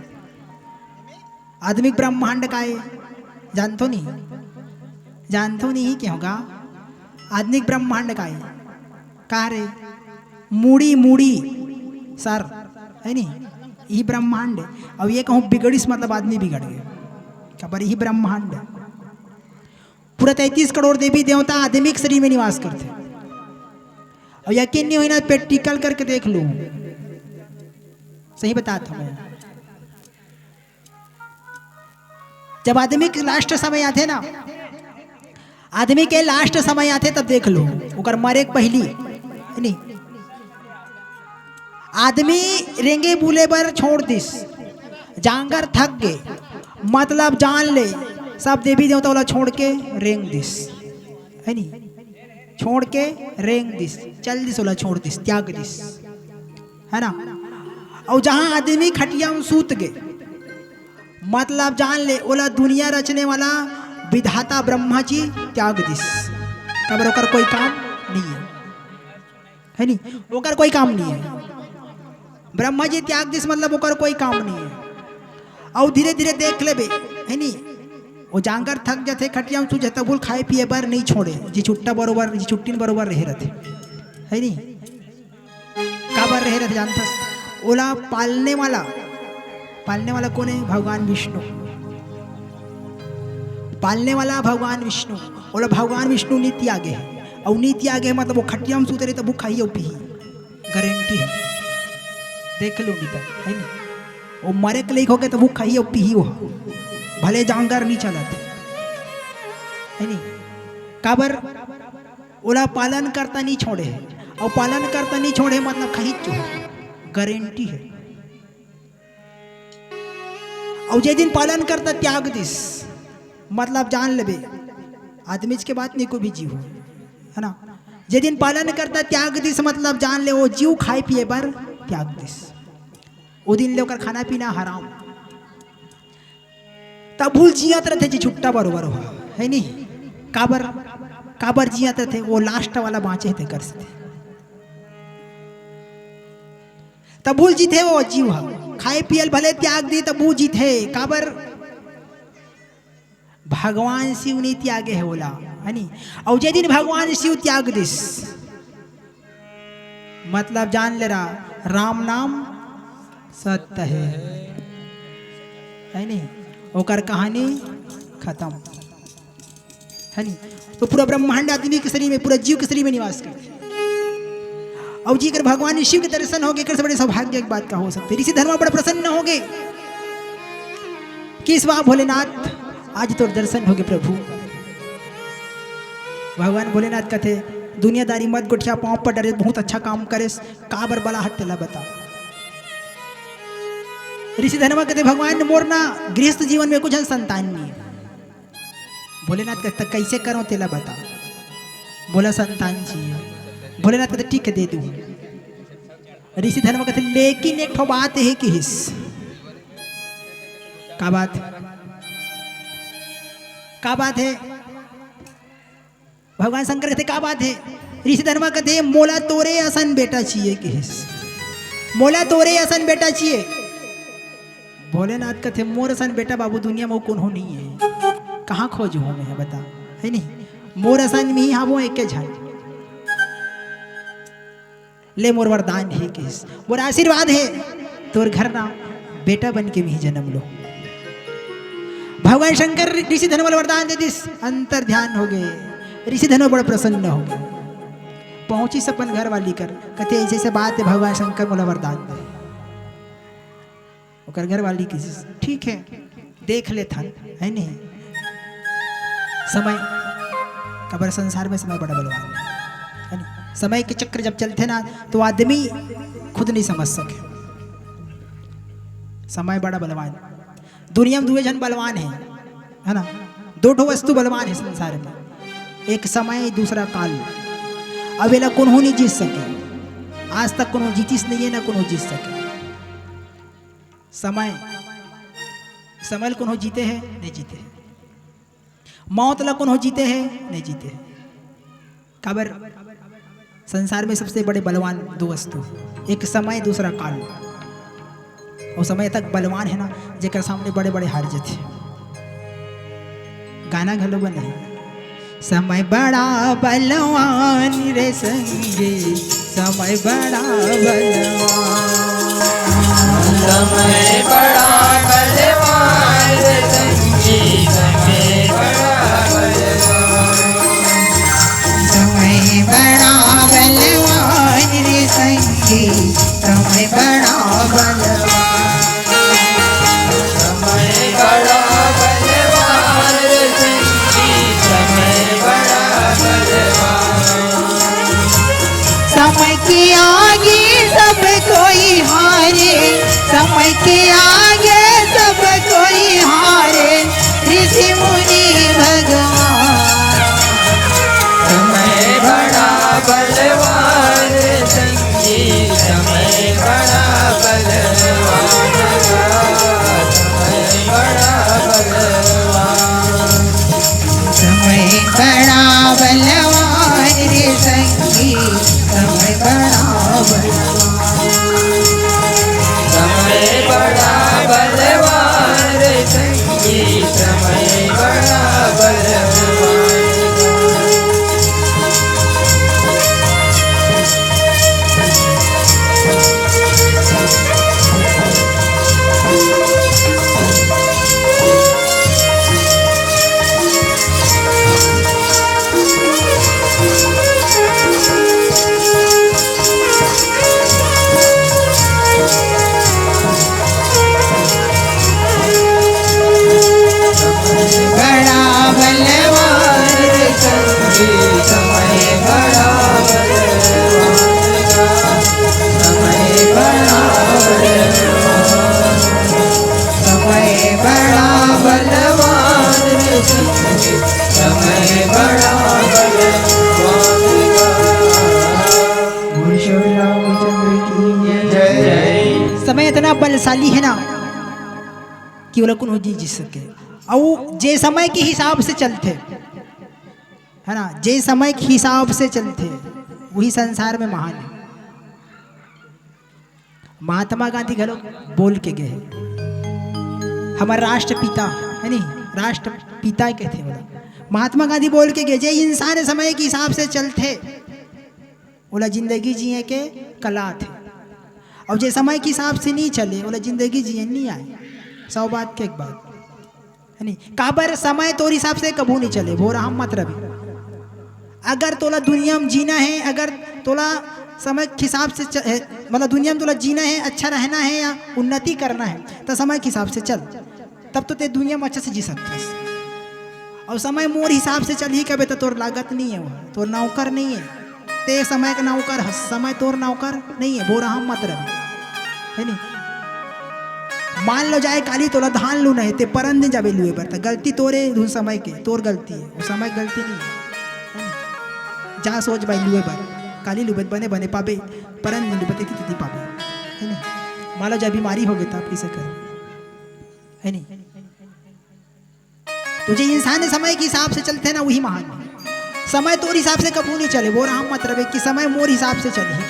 आदमी के ब्रह्मांड का हे, जानथो नहीं? जानथो नहीं के होगा? आदमी के ब्रह्मांड का हे, का रे? मुड़ी, मुड़ी, सर, हे नहीं? यही ब्रह्मांड। अब ये कहूँ बिगड़िस, मतलब आदमी बिगड़ गे। काबर यही ब्रह्मांड। पूरा तैंतीस करोड़ देवी देवता आदमी के शरीर में निवास करथे। अउ यकीन नहीं होई ना, practical करके देख लू, सही बतात हँव मैं। जब आदमी के last समय आथे ना, आदमी के last समय आथे, तब देख लू, ओकर मरे के पहिली, हे नहीं? आदमी रेंगे बुले बर छोड़ दिस, जांगर थक गे, मतलब जान ले, सब देवी देवता ओला छोड़ के रेंग दिस, हे नहीं? छोड़ के रेंग दिस, चल दिस, ओला छोड़ दिस, त्याग दिस, हे ना? अउ जहाँ आदमी खटिया में सूत गे, मतलब जान ले, ओला दुनिया रचने वाला विधाता ब्रह्मा जी त्याग दिस, काबर ओकर कोई काम नहीं हे, हे नहीं? ओकर कोई काम नहीं हे। ब्रह्मा जी त्याग दिस, मतलब ओकर कोई काम नहीं हे। अउ धीरे धीरे देख लेबे, हे नहीं? वो जांगर थक जाथे, खटिया में सूत जाथे, तभो ले खाए पिए बर नहीं छोड़े, जी छुट्टा बरोबर, जी छुट्टी बरोबर रहे रहथे, है नहीं? काबर रहे रहथे जानथस? ओला पालने वाला, पालने वाला कोन है? भगवान विष्णु। पालने वाला भगवान विष्णु। ओला भगवान विष्णु नी त्यागे हे, अउ नी त्यागे हे मतलब वो खटिया में सूते रहे तभो खाही अउ पीही, गारंटी है। देख लो नहीं तो, है नहीं? वो मरे के लइक होगे तभो खाही अउ पीही वो, भले जांगर नहीं चलत, है नहीं? काबर? ओला पालन करता नहीं छोड़े हे, अउ पालन करता नहीं छोड़े हे मतलब खाही चो, गारंटी है। अउ जे दिन पालन करता त्याग दिस, मतलब जान लेबे, आदमी के बात नहीं, कोई भी जीव हो, है ना? जे दिन पालन करता त्याग दिस, मतलब जान ले वो जीव खाए पिए बर त्याग दिस। वो दिन ले ओकर खाना पीना हराम। तभो ले जियत रहथे जी छुट्टा बरोबर हो, है नहीं? काबर, काबर जियत रहथे? वो लास्ट वाला बाँचे हे तेकर सेती। तभो ले जीथे वो जीव ह, खाए पिए ल भले त्याग दी तभो जीथे। काबर? भगवान शिव नहीं त्यागे हे ओला, है नहीं? अउ जे दिन भगवान शिव त्याग दिस, मतलब जान ले रहा, राम नाम सत्य है, है नहीं? ओकर कहानी खत्म, है नहीं? तो पूरा ब्रह्मांड आदमी के शरीर में, पूरा जीव के शरीर में निवास करथे। अउ जी कर भगवान शिव के दर्शन होगे, एकर से बड़े सौभाग्य के बात का हो सकथे? ऋषि धर्मा बड़ा प्रसन्न होगे कि इस वाह भोलेनाथ, आज तोर दर्शन होगे प्रभु। भगवान भोलेनाथ कथे, दुनियादारी मत गोठिया, पाँव पर डरे, बहुत अच्छा काम करेस, काबर बलाहट तेला बता। ऋषि धर्मा कथे, भगवान मोर ना गृहस्थ जीवन में कुछ संतान नहीं है। भोलेनाथ कथे, कैसे करो तेला बता, मोला संतान चाहिए। भोलेनाथ कथे, ठीक है, दे दूँ। ऋषि धर्मा कथे, लेकिन एक ठो बात हे किहिस। का बात? का बात हे? भगवान शंकर कथे, का बात हे? ऋषि धर्मा कथे, मोला तोरे असन बेटा चाहिए किहिस, मोला तोरे असन बेटा चाहिए। भोलेनाथ कथे, मोर असन बेटा बाबू दुनिया में कोनो नहीं है, कहाँ खोजहूँ मैं, बता, है नहीं? मोर असन में ही हावो एके झन। ले मोर वरदान हे किहिस, मोर आशीर्वाद हे, तोर घर ना बेटा बन के मिही जन्म लो। भगवान शंकर ऋषि धर्मा ल वरदान दे दिस, अंतर ध्यान होगे। ऋषि धर्मा बड़ा प्रसन्न होगे, पहुंचिस अपन घर वाली कर, कथे ऐसे ऐसे बात हे, भगवान शंकर मोला वरदान दे। ओकर घर वाली किहिस, ठीक है, देख लेथन, है नहीं? समय, काबर संसार में समय बड़ा बलवान है, है नहीं? समय के चक्र जब चलथे ना, तो आदमी खुद नहीं समझ सके। समय बड़ा बलवान। दुनिया में दुए झन बलवान हे, है ना? दो ठो वस्तु बलवान हे संसार में, एक समय, दूसरा काल। अब एला कोनो नहीं जीत सके, आज तक कोनो जीतिस नहीं है, ना कोनो जीत सके। समय, समय ल कोनो जीते हे? नहीं जीते हे। मौत ल कोनो जीते हे? नहीं जीते हे। काबर? संसार में सबसे बड़े बलवान दो वस्तु, एक समय, दूसरा काल। अउ समय तक बलवान हे ना, जेकर सामने बड़े-बड़े हार जथे। गाना घलो बने हे, समय बड़ा बलवान रे संगी, समय बड़ा बलवान। समय बड़ा बलवान रे संगी, समय बड़ा बलवान। समय बड़ा बलवान रे संगी, समय बड़ा बलवान। समय बड़ा बलवान रे संगी, समय बड़ा बलवान। समय के आगे सब कोई हारे, समय के आगे सब कोई हारे, ऋषि मुनि भगवान। समय बड़ा बलवान संगी, समय बड़ा बलवान, समय बड़ा बलवान। समय बड़ा बलवान रे संगी, समय बड़ा बलवान। समय बड़ा शक्तिशाली हे ना, कि ओला कोनो नइ जीत सके। अउ जे समय के हिसाब से चलथे, हे ना, जे समय के हिसाब से चलथे, वही संसार में महान हे। महात्मा गांधी घलो बोल के गे हे, हमर राष्ट्रपिता, हे नी, राष्ट्रपिता कहिथे ओला। महात्मा गांधी बोल के गे, जे इंसान समय के हिसाब से चलथे, ओला जिंदगी जिए के कला आथे। अउ जे समय के हिसाब से नइ चले, ओला जिंदगी जिए नइ आए। सौ बात के एक बात, हे नी? काबर समय तोर हिसाब से कभू नइ चले, भोरहा मत रबे। अगर तोला दुनिया में जीना हे, अगर तोला समय के हिसाब से च-, हे, मतलब दुनिया में तोला जीना हे, अच्छा रहना हे या उन्नति करना हे, त समय के हिसाब से चल, तब तो ते दुनिया में अच्छा से जी सकथस। अउ समय मोर हिसाब से चलही कबे त तोर लागत नइ हे, वो तोर नौकर नइ हे। ते समय के नौकर हस, समय तोर नौकर नइ हे, भोरहा मत रबे, हे नी? मान लो जाए काली तोला धान लूना हे, ते परन दिन जाबे लुए बर, त गलती तोरे, धुन समय के, तोर गलती हे, वो समय के गलती नइ हे, हे नी? जा सोच भाई लुए बर, काली लुबे त बने बने पाबे, परन दिन लुबे त तिती पाबे, हे नी? मान लो जाए बीमारी होगे त आप कइसे करबे, हे नी? तो जे इंसान समय के हिसाब से चलथे ना, वही महान हे। समय तोर हिसाब से कभू नइ चले, भोरहा मत रबे कि समय मोर हिसाब से चलही।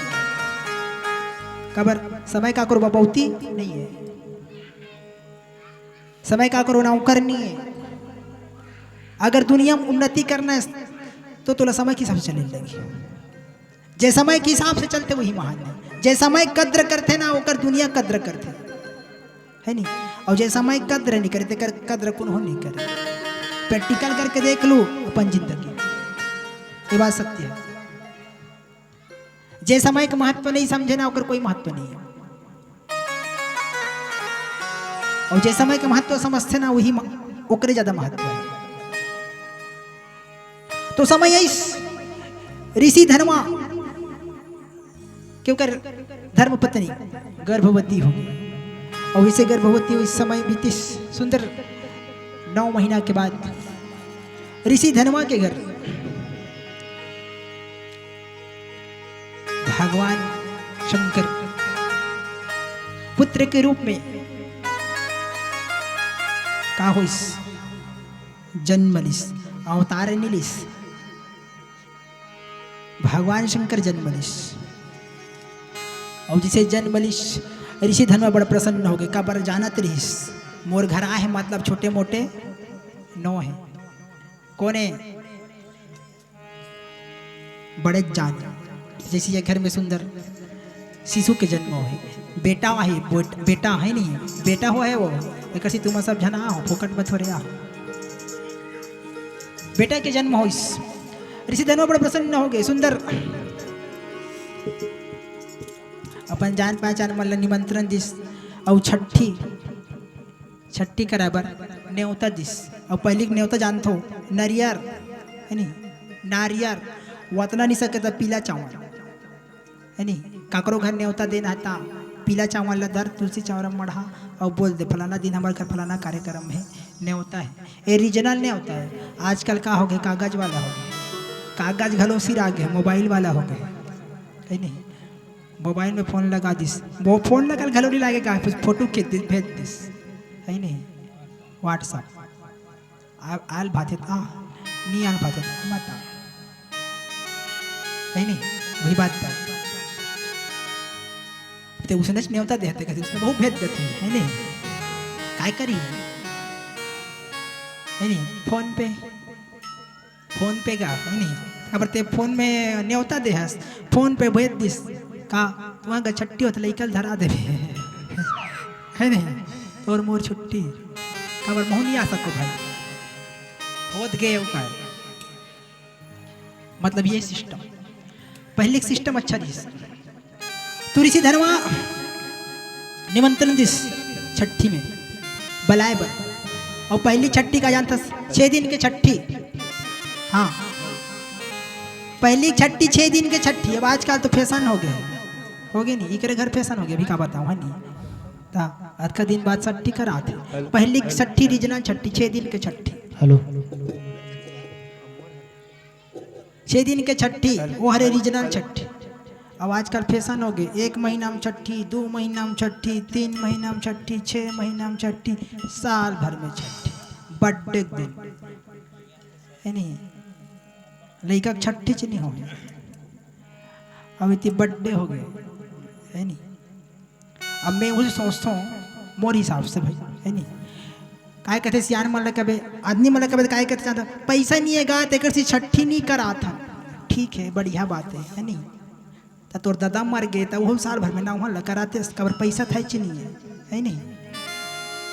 काबर समय काकरो बपौती नइ हे, समय काकरो नौकर नइ हे। अगर दुनिया में उन्नति करना हे, तो तोला समय के हिसाब से चले लगही। जे समय के हिसाब से चलथे, वही महान हे। जे समय कद्र करथे ना, ओकर दुनिया कद्र करथे, हे नी? अउ जे समय कद्र नइ करे, तेकर कद्र कोनो नइ करे। Practical करके देख लू अपन जिंदगी, ये बात सत्य हे। जे समय के महत्व नइ समझे ना, ओकर कोई महत्व नइ हे। अउ जे समय के महत्व समझथे ना, वही म-, ओकरे ज्यादा महत्व हे। तो समय आइस, ऋषि धनवा के ओकर धर्म पत्नी गर्भवती होगे। अउ जइसे गर्भवती होइस, समय बीतिस, सुंदर नौ महीना के बाद ऋषि धनवा के घर भगवान शंकर पुत्र के रूप में का होइस, जन्म लिस, अवतार नइ लिस। भगवान शंकर जन्म लिस। अउ जइसे जन्म लिस, ऋषि धनवा बड़ प्रसन्न होगे, काबर जानत रिहिस, मोर घर आए हे, मतलब छोटे मोटे नोहे, कोने बड़े जान। जइसे ये घर में सुंदर शिशु के जन्म होहे, बेटा आही, बेट-, बेटा हे नहीं, बेटा होहे वो, एकर से तुम सब झन आहो, फोकट में थोरे आहो। बेटा के जन्म होइस, ऋषि धनवा बड़ प्रसन्न होगे, सुंदर अपन जान पहचान मन ला निमंत्रण दिस, अउ छट्ठी, छट्ठी कराए बर नेवता दिस। अउ पहिली के नेवता जानथो, नरियर, हे नी? नारियर, वतना नइ सके त पीला चावल, हे नी? काकरो घर नेवता देना हे त पीला चावल ला धर, तुलसी चौरा मढ़ा, अउ बोल दे, "फलाना दिन हमर घर फलाना कार्यक्रम हे, नेवता हे।" ये regional नेवता हे। आजकल का होगे, कागज वाला होगे, कागज घलो सिरा गे, mobile वाला होगे, हे नी? Mobile में phone लगा दिस, वो phone लगल घलो नइ लागे, का फोटो खींच दिस, भेज दिस, हे नी? WhatsApp। आ-, आल भाथे त आ, नी आल भाथे त मत आ। हे नी? वही बात हे। ते उसने नेवता देथे, कहिथे उसने बहुत भेज देथे, हे नी? काय करी? हे नी? PhonePe, PhonePe का, हे नी? अगर ते phone में नेवता देहस, PhonePe भेज दिस, का तुँहर घर छट्ठी होत लइका ल धरा देबे। हे नी? तोर मोर छुट्टी। काबर महूँ नइ आ सको भाई। होत गे अउ काय। मतलब ये system। पहिली के system अच्छा दिस। तो ऋषि धनवा निमंत्रण दिस छट्ठी में बलाए बर। अउ पहिली छट्ठी का जानथस, छह दिन के छट्ठी। हाँ, पहिली छट्ठी छह दिन के छट्ठी। अब आजकल तो fashion होगे, होगे नहीं, इकरे घर fashion होगे, अभी का बताऊँ, हे नहीं? ता अतका दिन बाद छट्ठी कराथे। पहिली छट्ठी regional छट्ठी, छह दिन के छट्ठी। Hello। छह दिन के छट्ठी, वो हरे regional छट्ठी। अब आजकल फैशन हो गए, एक महीना में छट्ठी, दो महीना में छट्ठी, तीन महीना में छट्ठी, छह महीना में छट्ठी, साल भर में छट्ठी, बर्थडे के दिन, है नहीं? लइका के छट्ठी च नहीं हो, अब इतनी बर्थडे हो गए, है नहीं? अब मैं उसे सोचता हूँ मोर हिसाब से भाई, है नहीं? काय कहते सियान मन ल कबे, आदमी मन ल कबे काय कहते जानता, पैसा नहीं है गा, तेकर से छट्ठी नहीं करात हन। ठीक है, बढ़िया बात है, है नहीं? त तोर दादा मर गे, त ओहू साल भर में नौहन ल कराते, काबर पैसा थाई च नहीं है, है नहीं?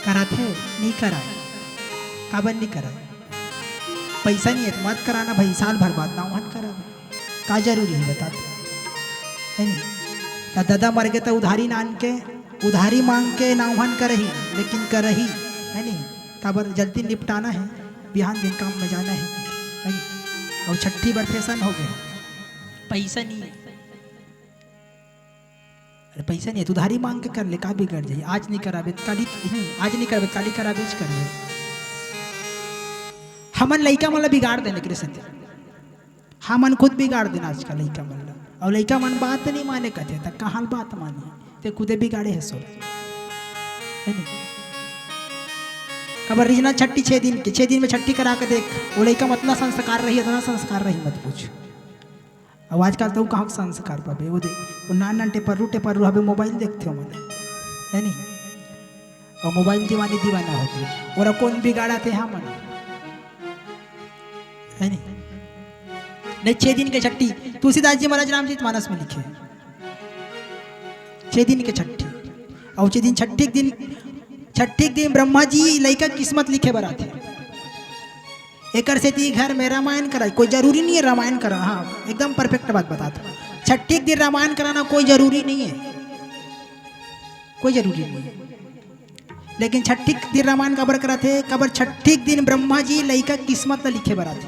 कराते, नहीं कराए, काबर नहीं कराए? पैसा नहीं है त मत कराना भाई, साल भर बाद नौहन कराबे, का जरूरी है बता तो, है नहीं? त दादा मर गे त उधारी नान के, उधारी मांग के नौहन करही, लेकिन करही, है नहीं? काबर जल्दी निपटाना है, बिहान दिन काम में जाना है, है नहीं? और छट्ठी बर फैशन हो गए, पैसा नहीं है। अरे पैसा नहीं है, तू उधारी मांग के कर ले, का बिगड़ जाही? आज नहीं कराबे त काली, हम्म, आज नहीं कराबे त काली कराबेच करबे। हमन लइका मन ल बिगाड़ देने के सेती, हमन खुद बिगाड़ देना आजकल लइका मन ल। और लइका मन बात नहीं माने कहते, त कहाँ ल बात मानी? ते खुदे बिगाड़े है सोच, है नहीं? काबर रिझना छट्ठी छह दिन के, छह दिन में छट्ठी करा के देख, वो लइका में अतना संस्कार रही, अतना संस्कार रही, मत पूछ। अब आजकल तो कहाँ के संस्कार पाबे? वो दे, वो नान नान टेपरू टेपरू हबे, मोबाइल देखते हो मन, है नहीं? और मोबाइल दीवानी दीवाना होते, ओला कौन बिगाड़ा थे? हमन, है नहीं? नहीं, छह दिन के छट्ठी, तुलसीदास जी महाराज रामचरित मानस में लिखे, छह दिन के छट्ठी, और छह दिन, छट्ठी के दिन, छट्ठी के दिन ब्रह्मा जी लइका किस्मत लिखे बर आथे। एकर सेती घर में रामायण कराई, कोई जरूरी नहीं है रामायण करा। हाँ, एकदम परफेक्ट बात बतात हूँ, छट्ठी के दिन रामायण कराना कोई जरूरी नहीं है, कोई जरूरी नहीं है। लेकिन छट्ठी के दिन रामायण काबर कराथे? काबर छट्ठी के दिन ब्रह्मा जी लइका किस्मत ल लिखे बर आथे,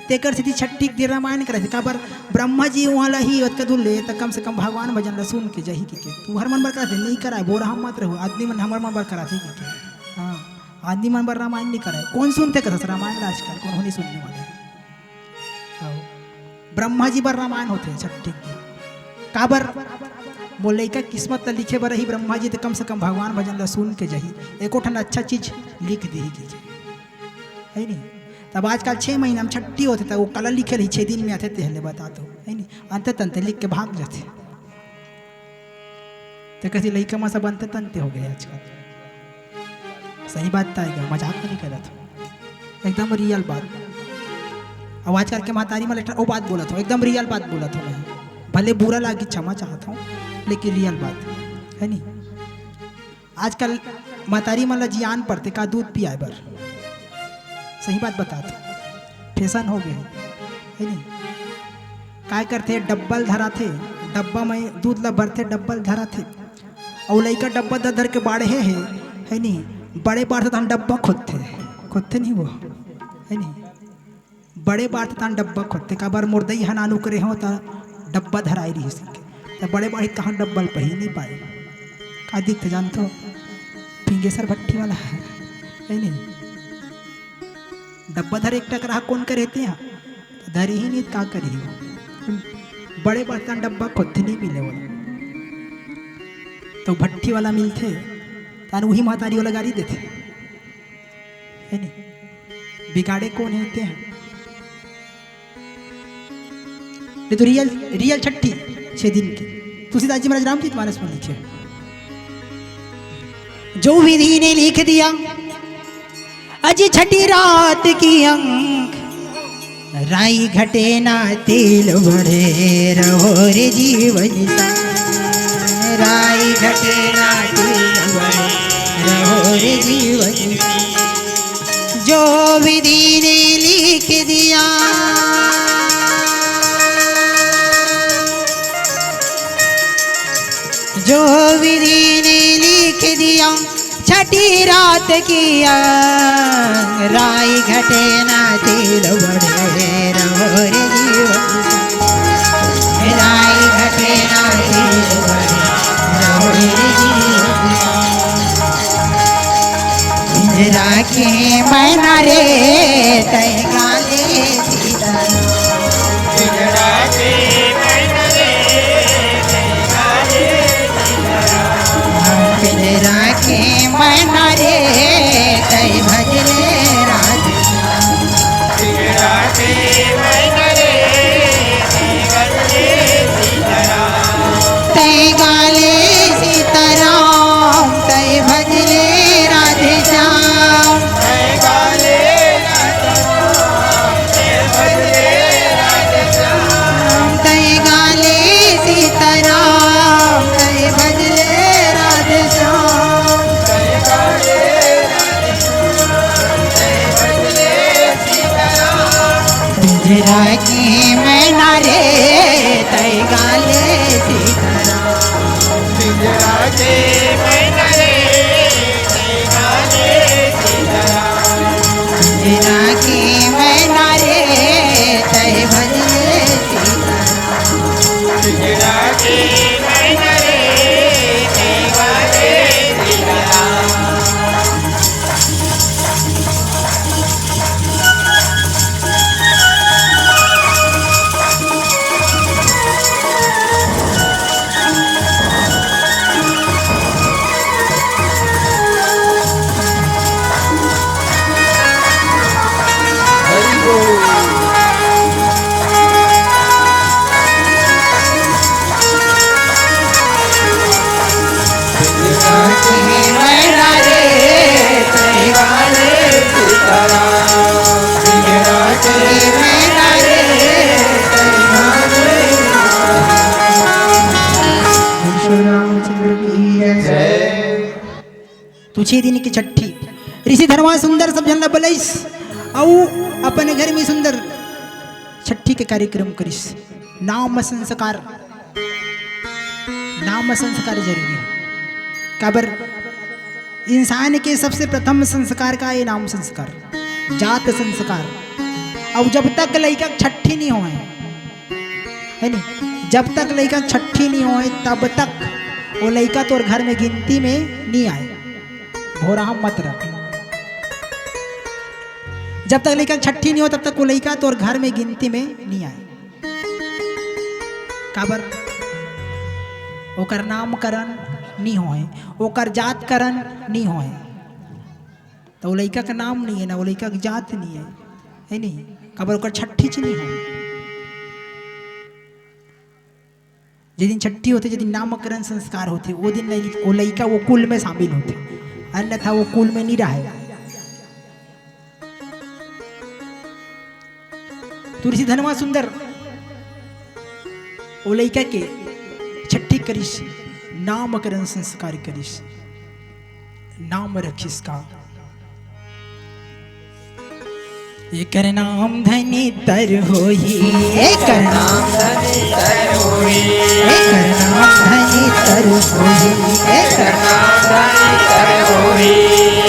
तेकर सेती छट्ठी के दिन रामायण कराथे। काबर ब्रह्मा जी उहाँ ल ही ओतका दूर ले, त कम से कम भगवान भजन ल सुन के जाही कहिके। तुहर मन बर कराथे, नहीं कराए, बोरा हम मत रहो, आदमी मन हमर मन बर कराथे कहिके। हाँ, आदमी मन बर रामायण नहीं कराए। कौन सुनथे कथस रामायण ल आजकल? कोनो नहीं सुनने वाला है। आओ, ब्रह्मा जी बर रामायण होथे छट्ठी के दिन। काबर? मोर लइका किस्मत ल लिखे बर रही ब्रह्मा जी, त कम से कम भगवान भजन ल सुन के जाही, एको ठन अच्छा चीज लिख दीही कहिके, है नहीं? तब आजकल छह महीना में छट्ठी होथे, त वो काला लिखे रही, छह दिन में आथे, तेहले बता तो, है नहीं? अंते तंते लिख के भाग जाथे। ते कथी लइका मन सब अंते तंते हो गए आजकल। सही बात त आएगा, मजाक नहीं करत हूँ, एकदम रियल बात। अब आजकल के महतारी मन ल एक ठन ओ बात बोलत हूँ, एकदम रियल बात बोलत हूँ मैं, भले बुरा लागी, क्षमा चाहत हूँ, लेकिन रियल बात है नहीं। आजकल महतारी मन ल जियान पड़थे का दूध पियाए बर, सही बात बतात हूँ, फैशन हो गए है, है नहीं? काय करथे, डब्बा ल धराथे, डब्बा में दूध ल भरथे, डब्बा ल धराथे, अउ लइका डब्बा धर धर के बाढ़े हे, है नहीं? बड़े बाढ़थे तहन डब्बा खोदथे, खोदथे नहीं वो, है नहीं? बड़े बाढ़थे तहन डब्बा खोदथे, काबर मोर दई ह नानू करे हो त डब्बा धराए रहिस के, त बड़े बाढ़ही तहन डब्बा ल पही नहीं पाए। का दिखथे जानथो? फिंगेसर भट्ठी वाला है, है नहीं? डब्बा धर एक टकरा कोन करे ते हा? धरी ही नहीं, का करी? बड़े बर्तन डब्बा खोदथे नहीं मिले वो, तो भट्ठी वाला मिलथे, तान वही महतारी वाला गारी देथे, है नहीं? बिगाड़े कौन है ते हा? ये तो रियल, रियल छट्ठी, छह दिन की। तुलसीदास जी महाराज रामचरित मानस में लिखे, जो विधि ने लिख दिया अजी छठी रात की अंक, राई घटे ना तेल बढ़े, रहो रे जीवन संग। राई घटे ना तेल बढ़े, रहो रे जीवन संग। जो विधि ने लिख दिया, जो विधि ने लिख दिया छठी रात की अंग, राई घटे ना तेल बढ़े, रहो रे जीवन। राई घटे ना तेल बढ़े, रहो रे जीवन। पिंजरा के मैना रे, तै गाले सीता। पिंजरा के मैना रे, छह दिन के छट्ठी। ऋषि धनवा सुंदर सब झन ला बलइस, अउ अपन घर में सुंदर छट्ठी के कार्यक्रम करिस। नाम संस्कार, नाम संस्कार जरूरी हे। काबर, इंसान के सबसे प्रथम संस्कार का हे? नाम संस्कार, जात संस्कार। अउ जब तक लइका के छट्ठी नहीं होय, हे नी, जब तक लइका के छट्ठी नहीं होय, तब तक वो लइका तोर घर में गिनती में नहीं आय। भोरहा मत रह। जब तक लइका के छट्ठी नहीं होय, तब तक वो लइका तोर घर में गिनती में नहीं आय। काबर? ओकर नामकरण नहीं होय, ओकर जातकरण नहीं होय, त वो लइका के नाम नहीं हे ना, वो लइका के जात नहीं हे, हे नहीं? काबर? ओकर छट्ठीच नहीं होय। जे दिन छट्ठी होथे, जे दिन नामकरण संस्कार होथे, वो दिन लइ-, वो लइका वो कुल में शामिल होथे, अन्यथा वो कुल में नहीं रहे। त ऋषि धनवा सुंदर ओ लइका के छट्ठी करिस, नामकरण संस्कार करिस, नाम रखिस का? एकर नाम धनितर होही, एकर नाम धनितर होही, एकर नाम धनितर होही, एकर नाम धनितर होही।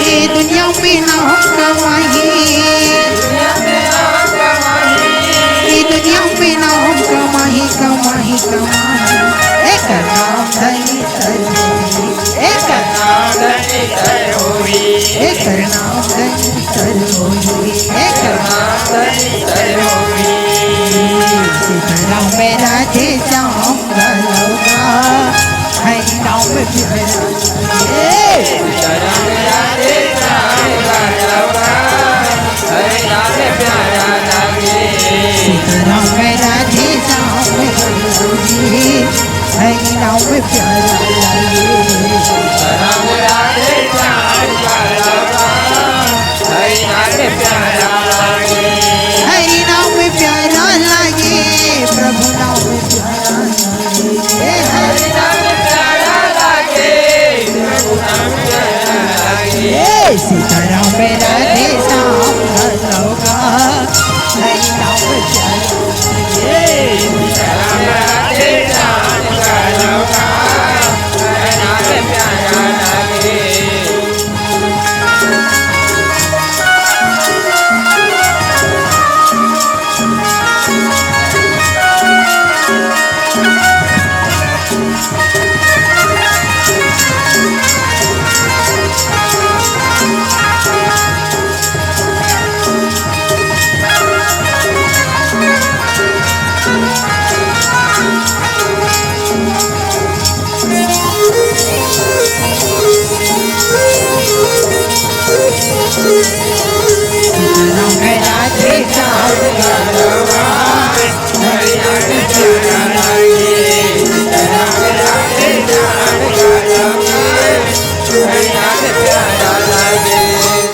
ये दुनिया में नाम कमाही, ये दुनिया में नाम कमाही, कमाही, कमाही। एकर नाम धनितर होही, एकर नाम धनितर होही, एकर नाम धनितर होही, एकर नाम धनितर होही। सीताराम राधे श्याम गलौगा, हरि नाम प्यारा लागे। सीताराम राधे श्याम गलौगा, हरि नाम प्यारा लागे। हरि नाम प्यारा लागे, प्रभु नाम प्यारा लागे। हरि नाम प्यारा लागे, प्रभु नाम प्यारा लागे। सीताराम राधे श्याम गलौगा, हरि नाम प्यारा लागे। सीताराम राधे श्याम गलौगा, हरि नाम प्यारा लागे।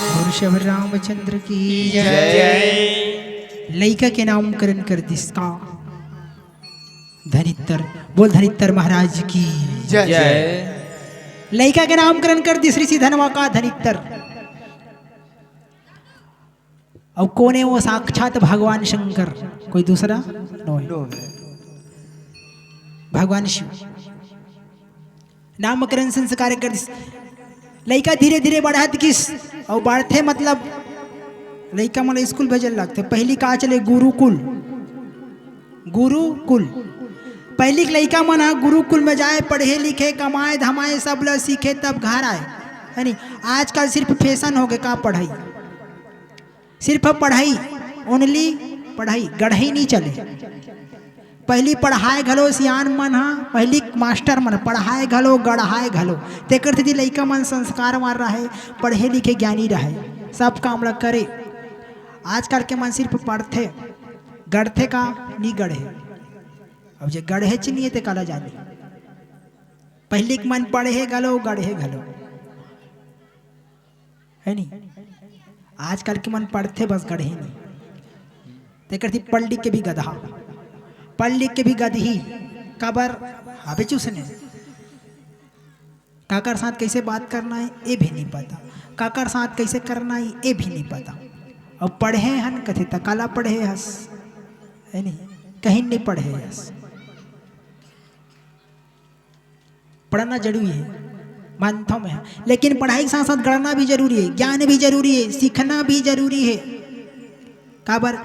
बोल श्री रामचंद्र की जय। लइका के नामकरण कर दिस का धनित्तर, बोल धनित्तर महाराज की जय। लइका के नामकरण कर दिस ऋषि धनवा का धनित्तर। अउ कोने वो साक्षात भगवान शंकर, कोई दूसरा नोहे। भगवान शिव। नामकरण संस्कार कर दिस। लइका धीरे धीरे बढ़त गिस, अउ बढ़थे मतलब लइका मन ला स्कूल भेजे लगथे। पहिली का चले? गुरुकुल। गुरुकुल। पहिली के लइका मन ह गुरुकुल में जाए, पढ़े लिखे, कमाए धमाए, सब ल सीखे, तब घर आए, हे नी? आजकल सिर्फ फैशन हो गे का पढ़ई, सिर्फ पढ़ई, only पढ़ई, गढ़ई नहीं चले। पहिली पढ़ाए घलो सियान मन ह, पहिली मास्टर मन पढ़ाए घलो, गढ़ाए घलो। तेकर सेती लइका मन संस्कार वान रहे, पढ़े लिखे ज्ञानी रहे, सब काम ल करे। आजकल के मन सिर्फ पढ़थे, गढ़थे का? नी गढ़े। अब जे गढ़ेच नहीं हे, ते काला जाने? पहिली के मन पढ़े घलो, गढ़े घलो, हे नी? आजकल के मन पढ़थे बस, गढ़े नहीं। तेकर सेती पढ़ लिख के भी गधा, पढ़ लिख के भी गधही। काबर? हाबे चूसने। काकर साथ कैसे बात करना है, ये भी नहीं पता। काकर साथ कैसे करना है, ये भी नहीं पता। अब पढ़े हन कथे, त काला पढ़े हस, है नहीं? कहीं नहीं पढ़े हस। पढ़ना जरूरी है, मानता हूँ मैं, लेकिन पढ़ाई के साथ साथ गढ़ना भी जरूरी है, ज्ञान भी जरूरी है, सीखना भी जरूरी है। काबर?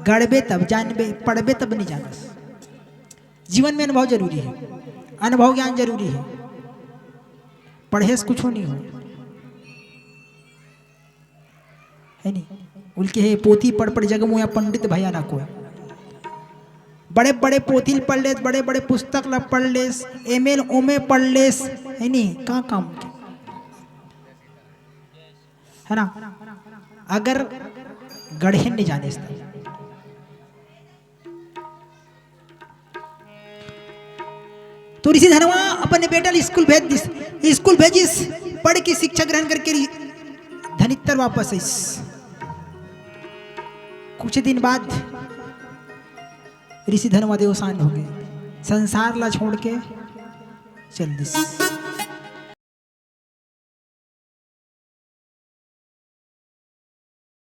गढ़बे तब जानबे, पढ़बे तब नहीं जानस। जीवन में अनुभव जरूरी है, अनुभव ज्ञान जरूरी है। पढ़े से कुछ नहीं हो, है नहीं? उनके हे पोथी पढ़ पढ़ जग मुया पंडित भया ना कोई। बड़े बड़े पोथी ल पढ़ लेस, बड़े बड़े पुस्तक ला पढ़ लेस, एमे ओमे पढ़ लेस, है नहीं? का काम के? है ना? अगर गढ़े नहीं जाने से तो ऋषि धनवा अपन बेटा ल स्कूल भेज दिस, स्कूल भेजिस, पढ़ के शिक्षा ग्रहण करके रि-, धनित्तर वापस आइस। कुछ दिन बाद ऋषि धनवा देवसान हो गए, संसार ला छोड़ के चल दिस।